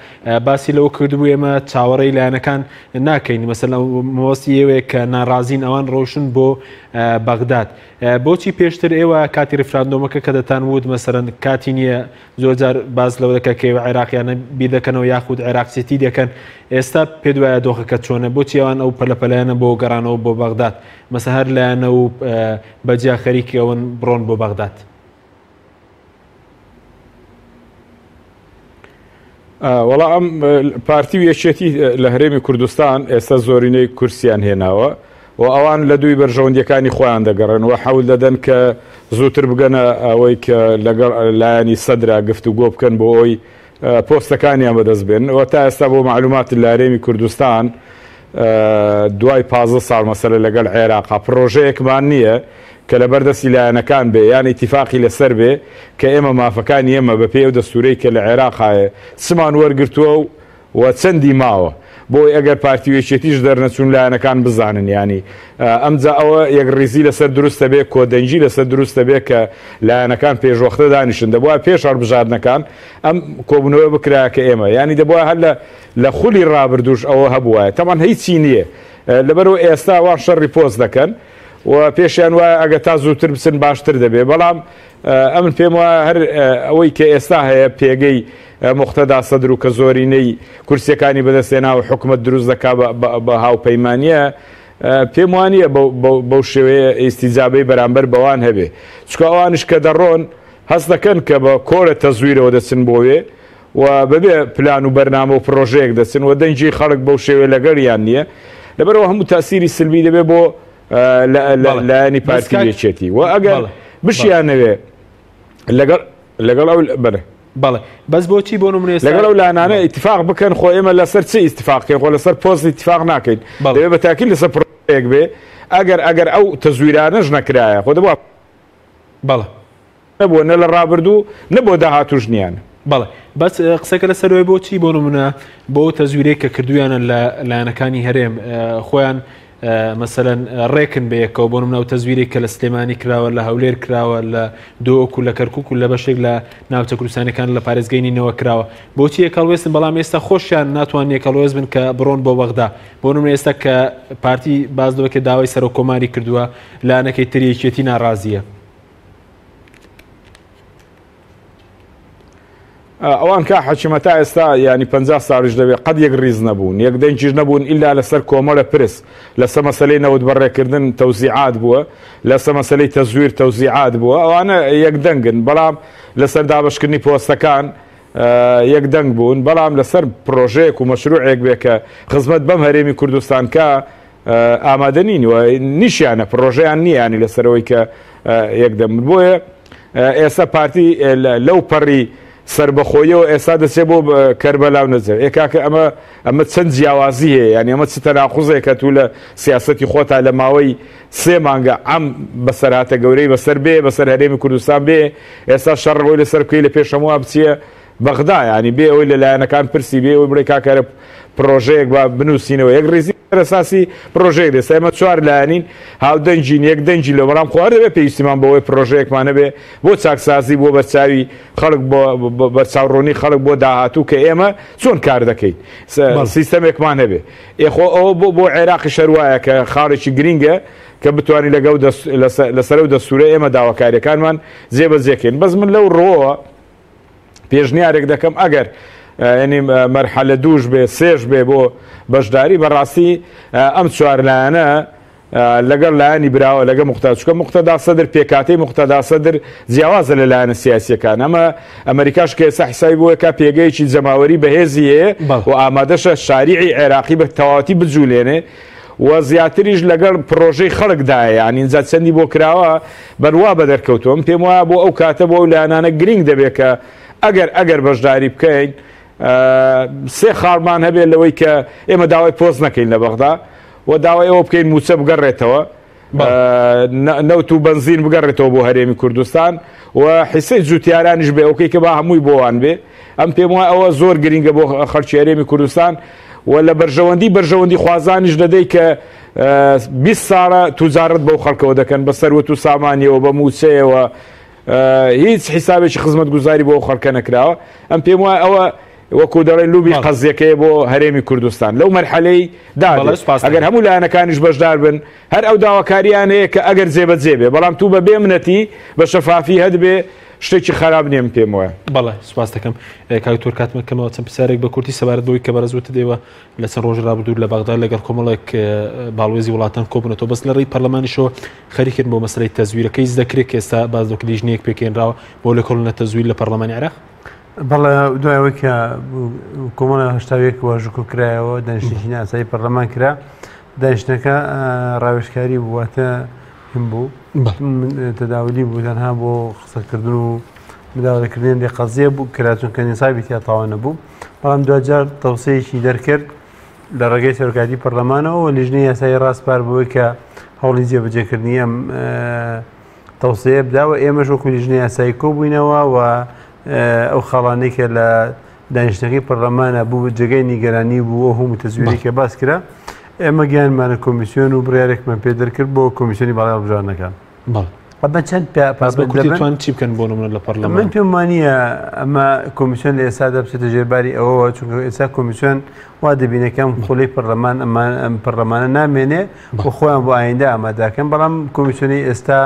باسی لەوە کردبوو ئێمە چاوەڕێی لایەنەکان ناکەین مەسەلەن مەبەستی ئێوەیە کە ناڕازین ئەوان ڕۆشن بۆ بەغداد بۆچی پێشتر ئێوە کاتی ریفراندۆمەکە کە دەتان وت مەسەرەن کاتی نییە زۆرجار باس لەوە دەکە کە ئێوە عێراقیانە بیر دەکەنەوە یاخود عێراقچێتی دەکەن ئێستا پێت وایە دۆخەکە چۆنە بۆچی ئەوان ئەو پەلەپەلەیانە بۆ گەڕانەوە بۆ بەغداد مەسە هەر لایەنە و بەجیا خەریکی ئەوەن بڕۆن بۆ بەغداد. وەڵا ئەم پارتی و یەکێتی لە هەرێمی کوردستان ئێستا زۆرینەی کورسیان هێناوە و ئەوان لە دووی بەرژەوەندیەکانی خۆیان دەگەڕێن و حەول دەدەن کە زووتر بگەنە ئەوەی کە لەگەڵ لایەنی سەدرا گفتوگۆ بکەن بۆ ئەوی پۆستەکانیان بەدەست بێن و تا ئێستا بۆ معلومات لە هەرێمی کوردستان دوای 15 ساڵ مەسەلە لەگەڵ عێراقا پڕۆژەیەکمان نییە کە لەبەر دەستی لایەنەکان بێ یان ئیتیفاقی لەسەر بێ کە ئێمە مافەکانی ئێمە بەپێی ئەو دەستوورەی کە لە عێراق هایە چمان وەرگرتووە و و چەندی ماوە بۆی ئەگەر پارتی و یەکێتیش دەرنەچوون لایەنەکان بزانن یانی ئەمجا ئەوە یەکڕیزی لەسەر دروست دەبێ کۆدەنگی لەسەر دروست دەبێ کە لایەنەکان پێشوەختە دانیشن دەبوایە پێش هەڵبژاردنەکان ئەم کۆبوونەوە بکرایە کە ئێمە یانی دەبوایە هەر لە لە خولی ڕابردووش ئەوە هەبوایە تەبعەن هیچی نییە لەبەرئەوە ئێستا وا شەڕی پۆست دەکەن و پێشیان وایە ئەگە تا زووتر بچن باشتر دەبێ بەڵام ئەمن پێم وایە هەر ئەوەی کە ئێستا هەیە پێگەی موقتەدا سەدر و کە زۆرینەی کورسیەکانی بەدەستێنا و حکومەت دروست دەکا بە هاوپەیمانیە پێم وانییە بەو شێوەیە ئیستیجابەی بەرامبەر بەوان هەبێ چونکە ئەوانیش کە دەڕۆن هەست دەکەن کە بە کۆرە تەزویرەوە دەچن بۆ وێ و بەبێ پلان و بەرنامە و پرۆژەیەک دەچن و دەنگی خەڵک بەو شێوەیە لەگەڵیان نییە لەبەرئەوە هەموو تاسیری سلبی دەبێ بۆ لایەنی پارتی و یەکێتی و ئەگەر بشیانەوێ لەگەڵ لەگەڵ ئەو بەرە بەڵێ بەس بۆچی بۆ نمونە لەگەڵ ئەو لایەنانە ئیتفاق بکەن خۆ ئێمە لەسەر چ ئیتفاقکەین خۆ لەسەر پۆست ئیتفاق ناکەین دەبێ بە تاکید لەسەر پرۆژەیەک بێ ئەگەر ئەگەر ئەو تەزویرانەش نەکرایە خۆ دەبوو بەڵێ نەبووە نە لە ڕابردوو نە بۆ داهاتووش نییانە. بەڵێ بەس قسەکە لەسەر ئەوەیە بۆچی بۆ نمونە بۆ تەزویرەی کە کردویانە لە لایەنەکانی هەرێم خۆیان مەسەلەن ڕێکن بە یەکەوە بۆ نمونە ئەو تەزویرەی کە لە سلێمانی کراوە لە هەولێر کراوە لە دۆک و لە کەرکک و لە بەشێک لە ناوچە کوردستانەکان لە پارێزگەی نینەوە کراوە بۆچی یەکەڵوێستن بەڵام ئێستا خۆشیان ناتوان یەکەڵوێست بن کە بڕۆن بۆ بەغدا بۆ نمونە ئێستا کە پارتی باز لەوە کە داوای سەرۆک کۆماری کردووە لایەنەکەی تر یەکێتی ناڕازیە. ئەوان کا حەکیمە تا ئێستا یانی 50 ساڵیش دەبێ قەت یەک ڕیز نەبوون یەک دەنگیش نەبوون ئیلا لەسەر کۆمەڵە پرس لەسەر مەسەلەی نەوت بەڕێکردن تەوزیعات بووە لەسەر مەسەلەی تەزویر تەوزیعات بووە ئەوانە یەک دەنگن بەڵام لەسەر دابەشکردنی پۆستەکان یەک دەنگ بوون بەڵام لەسەر پرۆژەیەک و مەشروعێک بێ کە خزمەت بەم هەرێمی کوردستان کا ئامادە نین و نیشیانە پڕۆژەیان نییە ینی لەسەرەوەی کە یەکدەم بۆیە ئێستا پارتی لەو پەڕی سربەخۆیەوە ئێستا دەچێت بۆ کەربەلا و نەجەف ئێ کاکە ئەمە ئەمە چەند جیاوازی هەیە یعنی ئەمە چ تەناقوزێکە تو لە سیاسەتی خۆتا لە ماوەی سێ مانگە ئەم بەسەرهاتە گەورەی بەسەر بێ بەسەر هەرێمی کوردستان بێ ئێستا شەڕەوەی لەسەر بکەی لە پێش هەمووان بچیە بەغدا یانی بێ ئەوەی لە لایەنەکان پرسی بێ ئەوەی بڵێ کاکە پڕۆژەیەک با بنووسینەوە یەک ڕیزی ئەساسی پڕۆژەیەک دێ ئێمە چوار لایەنین هاودەنگین یەک دەنگی لەو بەڵام خۆ هەر دەبێ پێویستیمان بەوەی پڕۆژەیەکمان هەبێ بۆ چاکسازی بۆ بەرچاوی خەڵک بۆ بەرچاوڕوونی خەڵک بۆ داهاتوو کە ئێمە چۆن کار دەکەین سیستەمێکمان هەبێ ئێ خۆ ئەوە بۆ بۆ عێراقیش هەر وایە کە خاڵێکی گرینگە کە بتوانین لەگەڵ لەسەر ئەو دەستوورە ئێمە داواکاریەکانمان جێبەجێکەین بەس من لەو ڕووەوە پێشنیارێک دەکەم ئەگەر ینی مەرحەلە دووش بێ سێش بێ بۆ بەشداری بەڕاستی ئەم چوار لایەنە لەگەڵ لایەنی براوە لەگە مختار چکە مختدا سەدر پێکاتی مختدا سەدر جیاوازە لە لایەنە سیاسیەکان ئەمە ئەمریکاش کە ئێستا حسابی بۆ کە پێگەیەکی جەماوەری بەهێزی هەیە و ئامادەشە شاریعی عێراقی بە تەواوەتی بجولێنێ و زیاتریش لەگەڵ پرۆژەی خەڵکدایە یان ئینجا چەندی بۆ کراوە بەروا بەدەرکەوتووە من پێم وایە بۆ ئەو کاتە بۆ ئەو لایەنانە گرینگ دەبێت کە ئەگەر ئەگەر بەشداری بکەین سێ خاڵمان هەبێت لەوەی کە ئێمە داوای پۆست نەکەین لە بەغدا و داوای ئەوە بکەین مووچە بگەڕێتەوە نەوت و بەنزین بگەڕێتەوە بۆ هەرێمی کوردستان و حیسەی جوتیارانیش بێ ئەوکەی کە با هەمووی بۆوان بێ ئەم پێم وایە ئەوە زۆر گرینگە بۆ خەڵکی هەرێمی کوردستان و لە بەرژەوەندی بەرژەوەندی خوازانیش دەدەی کە 20 ساڵە توجارەت بەو خەڵکەوە دەکەن بە سەروەت و سامانیەوە بە مووچەیەوە هیچ حیسابێکی خزمەتگوزاری بۆ ئەو خەڵکە نەکراوە ئەم پێم وایە ئەوە وەکو دەڵێن لوبی قەزیەکەیە بۆ هەرێمی کوردستان لەو مەرحەلەی دا ئەگەر هەموو لایەنەکانیش بەشدار بن هەر ئەو داواکاریان هەیە کە ئەگەر جێبەجێ بێ بەڵام تو بە بێ منەتی بە شەفافی هەت بێ شتێکی خراپ نییە من پێم وایە. بەڵێ سوپاس دەکەم کاک دکتۆر کاتمە کەمەوە چەند پرسیارێک بە کورتی سەبارەت بەوەی کە بەڕێز وتت ئێوە لە چەند ڕۆژی ڕابردوو لە بەغدا لەگەڵ کۆمەڵێک باڵوێزی وڵاتان کۆبوونەتەوە بەس لە ڕێی پەرلەمانیشەوە خەریکن بۆ مەسەلەی تەزویرەکەی دەکرێت کە ئێستا باس لەوە لیژنەیەک پێکهێنراوە بۆ لێکۆڵینەوە لە تەزویر لە پەرلەمانی عێراق. بەڵێ دوای ئەوەی کە کۆمەڵی 81 واژوو کرایەوە دانیشتنێکی ناسایی پەرلەمان کرا دانیشتنەکە ڕاوێژکاری بوو واتە هەم بوو تەداولی بوو تەنها بۆ قسەکردن و مداولەکردنی لێ قەزیە بوو کرا چونکە نیسابی تیا تەواو نەبوو بەڵام دواجار تەوسەیەکی دەرکرد لە ڕێگەی سەرۆکایەتی پەرلەمانەوە و لیژنەی یاسایی ڕاسپارد بەوەی کە هەوڵی جێبەجێکردنی ئەم تەوسەیە بدا و ئێمەش وەکو لیژنەی یاسایی کۆبووینەوە و ئەو خاڵانەی کە لە دانیشتنەکەی پەرلەمانە بوو جێگەی نیگەرانی بوو ئەو هەموو تەزویری کە باس کرا ئێمە گەیانمانە کۆمیسیۆن و بڕیارێکمان پێ دەرکرد بۆ کۆمیسیۆنی باڵای هەڵبژاردنەکان. ئەمە چەند پابەند چی بکەن بۆ نمونە لە پەرلەمان؟ من پێم وانییە ئەمە کۆمیسیۆن لە ئێستادا بچێتە ژێرباری ئەوەوە چونکە ئێستا کۆمیسیۆن وا دەبینێ کە ئەم خولەی پەرلەمان ئەم پەرلەمانە نامێنێ و خۆیان بۆ ئایندە ئامادەکەن بەڵام کۆمیسیۆنی ئێستا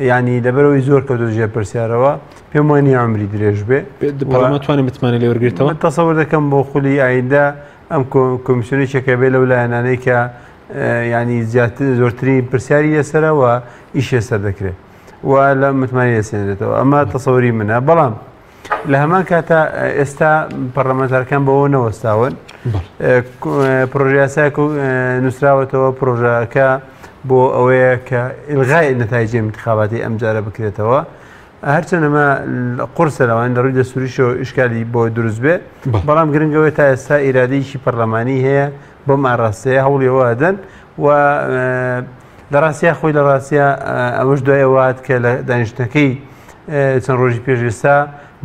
ینی لەبەرەوەی زۆر کەوتە ژێر پرسیارەوە پێم وانییە عومری درێژ بێ. پەرلەمان توانێت متمانە لێ وەرگرتەوە؟ من تەسەور دەکەم بۆ خولی ئایندە ئەم کۆمیسیۆنێکێکە بێ لەو لایەنانەی کە ینی زیاتر زۆرترین پرسیاری لەسەرە و ئیش لەسەر دەکرێت و لە متمانەی لەسێنرێتەوە ئەمە تەسەوری منە بەڵام لە هەمان کاتا ئێستا پەرلەمانتارەکان بەوە نەوەستاون پرۆژیاسایەک نووسراوەتەوە پرۆژەکە بۆ ئەوەیە کە ئیلغای نەتایجی انتخاباتی ئەمجارە بکرێتەوە هەرچەند ئەمە قورسە لەوان لە ڕووی دەستوریشەوە ئیشکالی بۆ دروست بێ بەڵام گرنگەوەی تا ئێستا ئیرادەیەکی پەرلەمانی هەیە بەم ئاراستەیە هەوڵی ئەوە ئەدەن و لە ڕاستیا خۆی لە ڕاستیا ئەوەش دوای ئەوە هات کە لە دانیشتنەکەی چەند ڕۆژی پێش ئێستا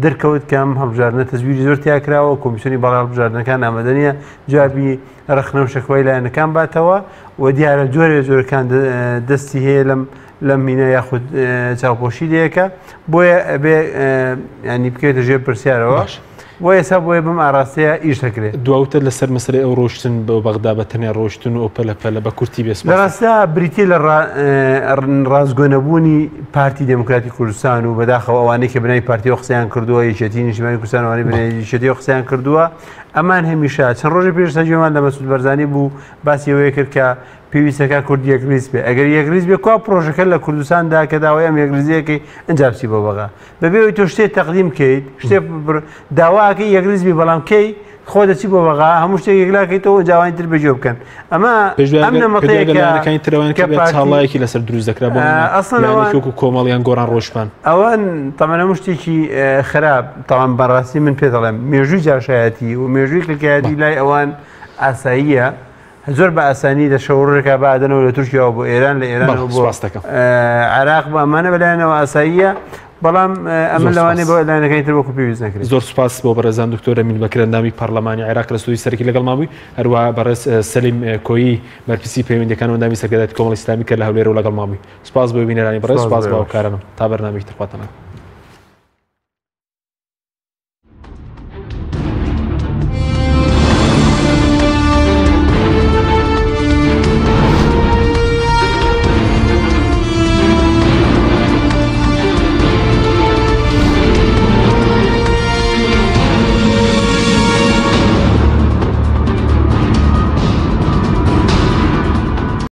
دەرکەوت کە ئەم هەڵبژاردنە تەزویری زۆر تیا کراوە کۆمیسیۆنی باڵای هەڵبژاردنەکان ئامادە نییە جوابی ڕەخنە و شەکوای لایەنەکان باتەوە و دیارە جۆرێ جۆرەکان دەستی هەیە لەم لەم مینە یاخود چاوپۆشی لەکە بۆیە ئەبێ ینی بکەوێتە ژێر پرسیارەوە بۆ ئێستا بۆیە بەم ئاراستەیە ئیش دەکرێت. دواوتە لەسەر مەسەلەی ئەو ڕۆشتن بۆ بەغدا بە تەنیا ڕۆشتن و ئەو پەلە پەلە بە کورتی بێ سوپاس. لە ڕاستیا بریتیە لە ڕاستگۆ نەبوونی پارتی دێموکراتی کوردستان و بەداخەوە ئەوانەی کە بەناوی پارتیەوە قسەیان کردووە یەکێتی نیشتیمانی کوردستان ئەوانەی بەناوی یەکێتیەوە قسەیان کردووە ئەمان هەمیشە چەند ڕۆژێ پێش ئێستا گوێمان لە مەسعود بەرزانی بوو باسی ئەوەی کرد کە پێویستەکە کورد یەکریز بێ ئەگەر یەکریز بێ کوا پرۆژەکە لە کوردستاندا کە داوای ئەم یەکریزیەکەی ئەنجا بچی بۆ بەغا بەبێ ئەوەی تۆ شتێ تەقدیم بکەیت شتێ داواکەی یەکریز بی بەڵام کەی خۆ دەچی بۆ بەغا هەموو شتێک یەکلاکەیتەوە جاوانی تر بەگوێ بکەن ئەمە ئەم نەمەتەیە کە ترەوان کە چاڵایەکی لەسەر دروست دەکرا بۆ ئەسڵەن وەکو کۆمەڵیان گۆڕان ڕۆژپان ئەوان تەمەنە شتێکی خراپ تاوان بەڕاستی من پێ دەڵێم مێژووی جاشایەتی و مێژووی کلکایەتی لای ئەوان ئاساییە زۆر بە ئاسانی لە شەو ڕۆژێکا بادەنەوە لە تورکیاوە بۆ ئێران لە ئێرانەوە بۆ عێراق بە ئەمانە بەلایەنەوە ئاساییە بەڵام ئەمە لەوانەیە بۆ لایەنەکانی تر وەکو پێویست نەکرێت. زۆر سوپاس بۆ بەڕێزان دکتۆر ئەمین بەکر ئەندامی پەڕلەمانی عێراق لە ستۆدیۆی سەرەکی لەگەڵمان بووی، هەروەها بەڕێز سەلیم کۆیی بەرپرسی پەیوەندییەکان و ئەندامی سەرکردایەتی کۆمەڵی ئیسلامی کە لە هەولێرەوە لەگەڵمان بووی. سوپاس بۆ بینەرانی بەڕێز، سوپاس بۆ هاوکارانم. تا بەرنامەیەکی تر خواتان لەگەڵ.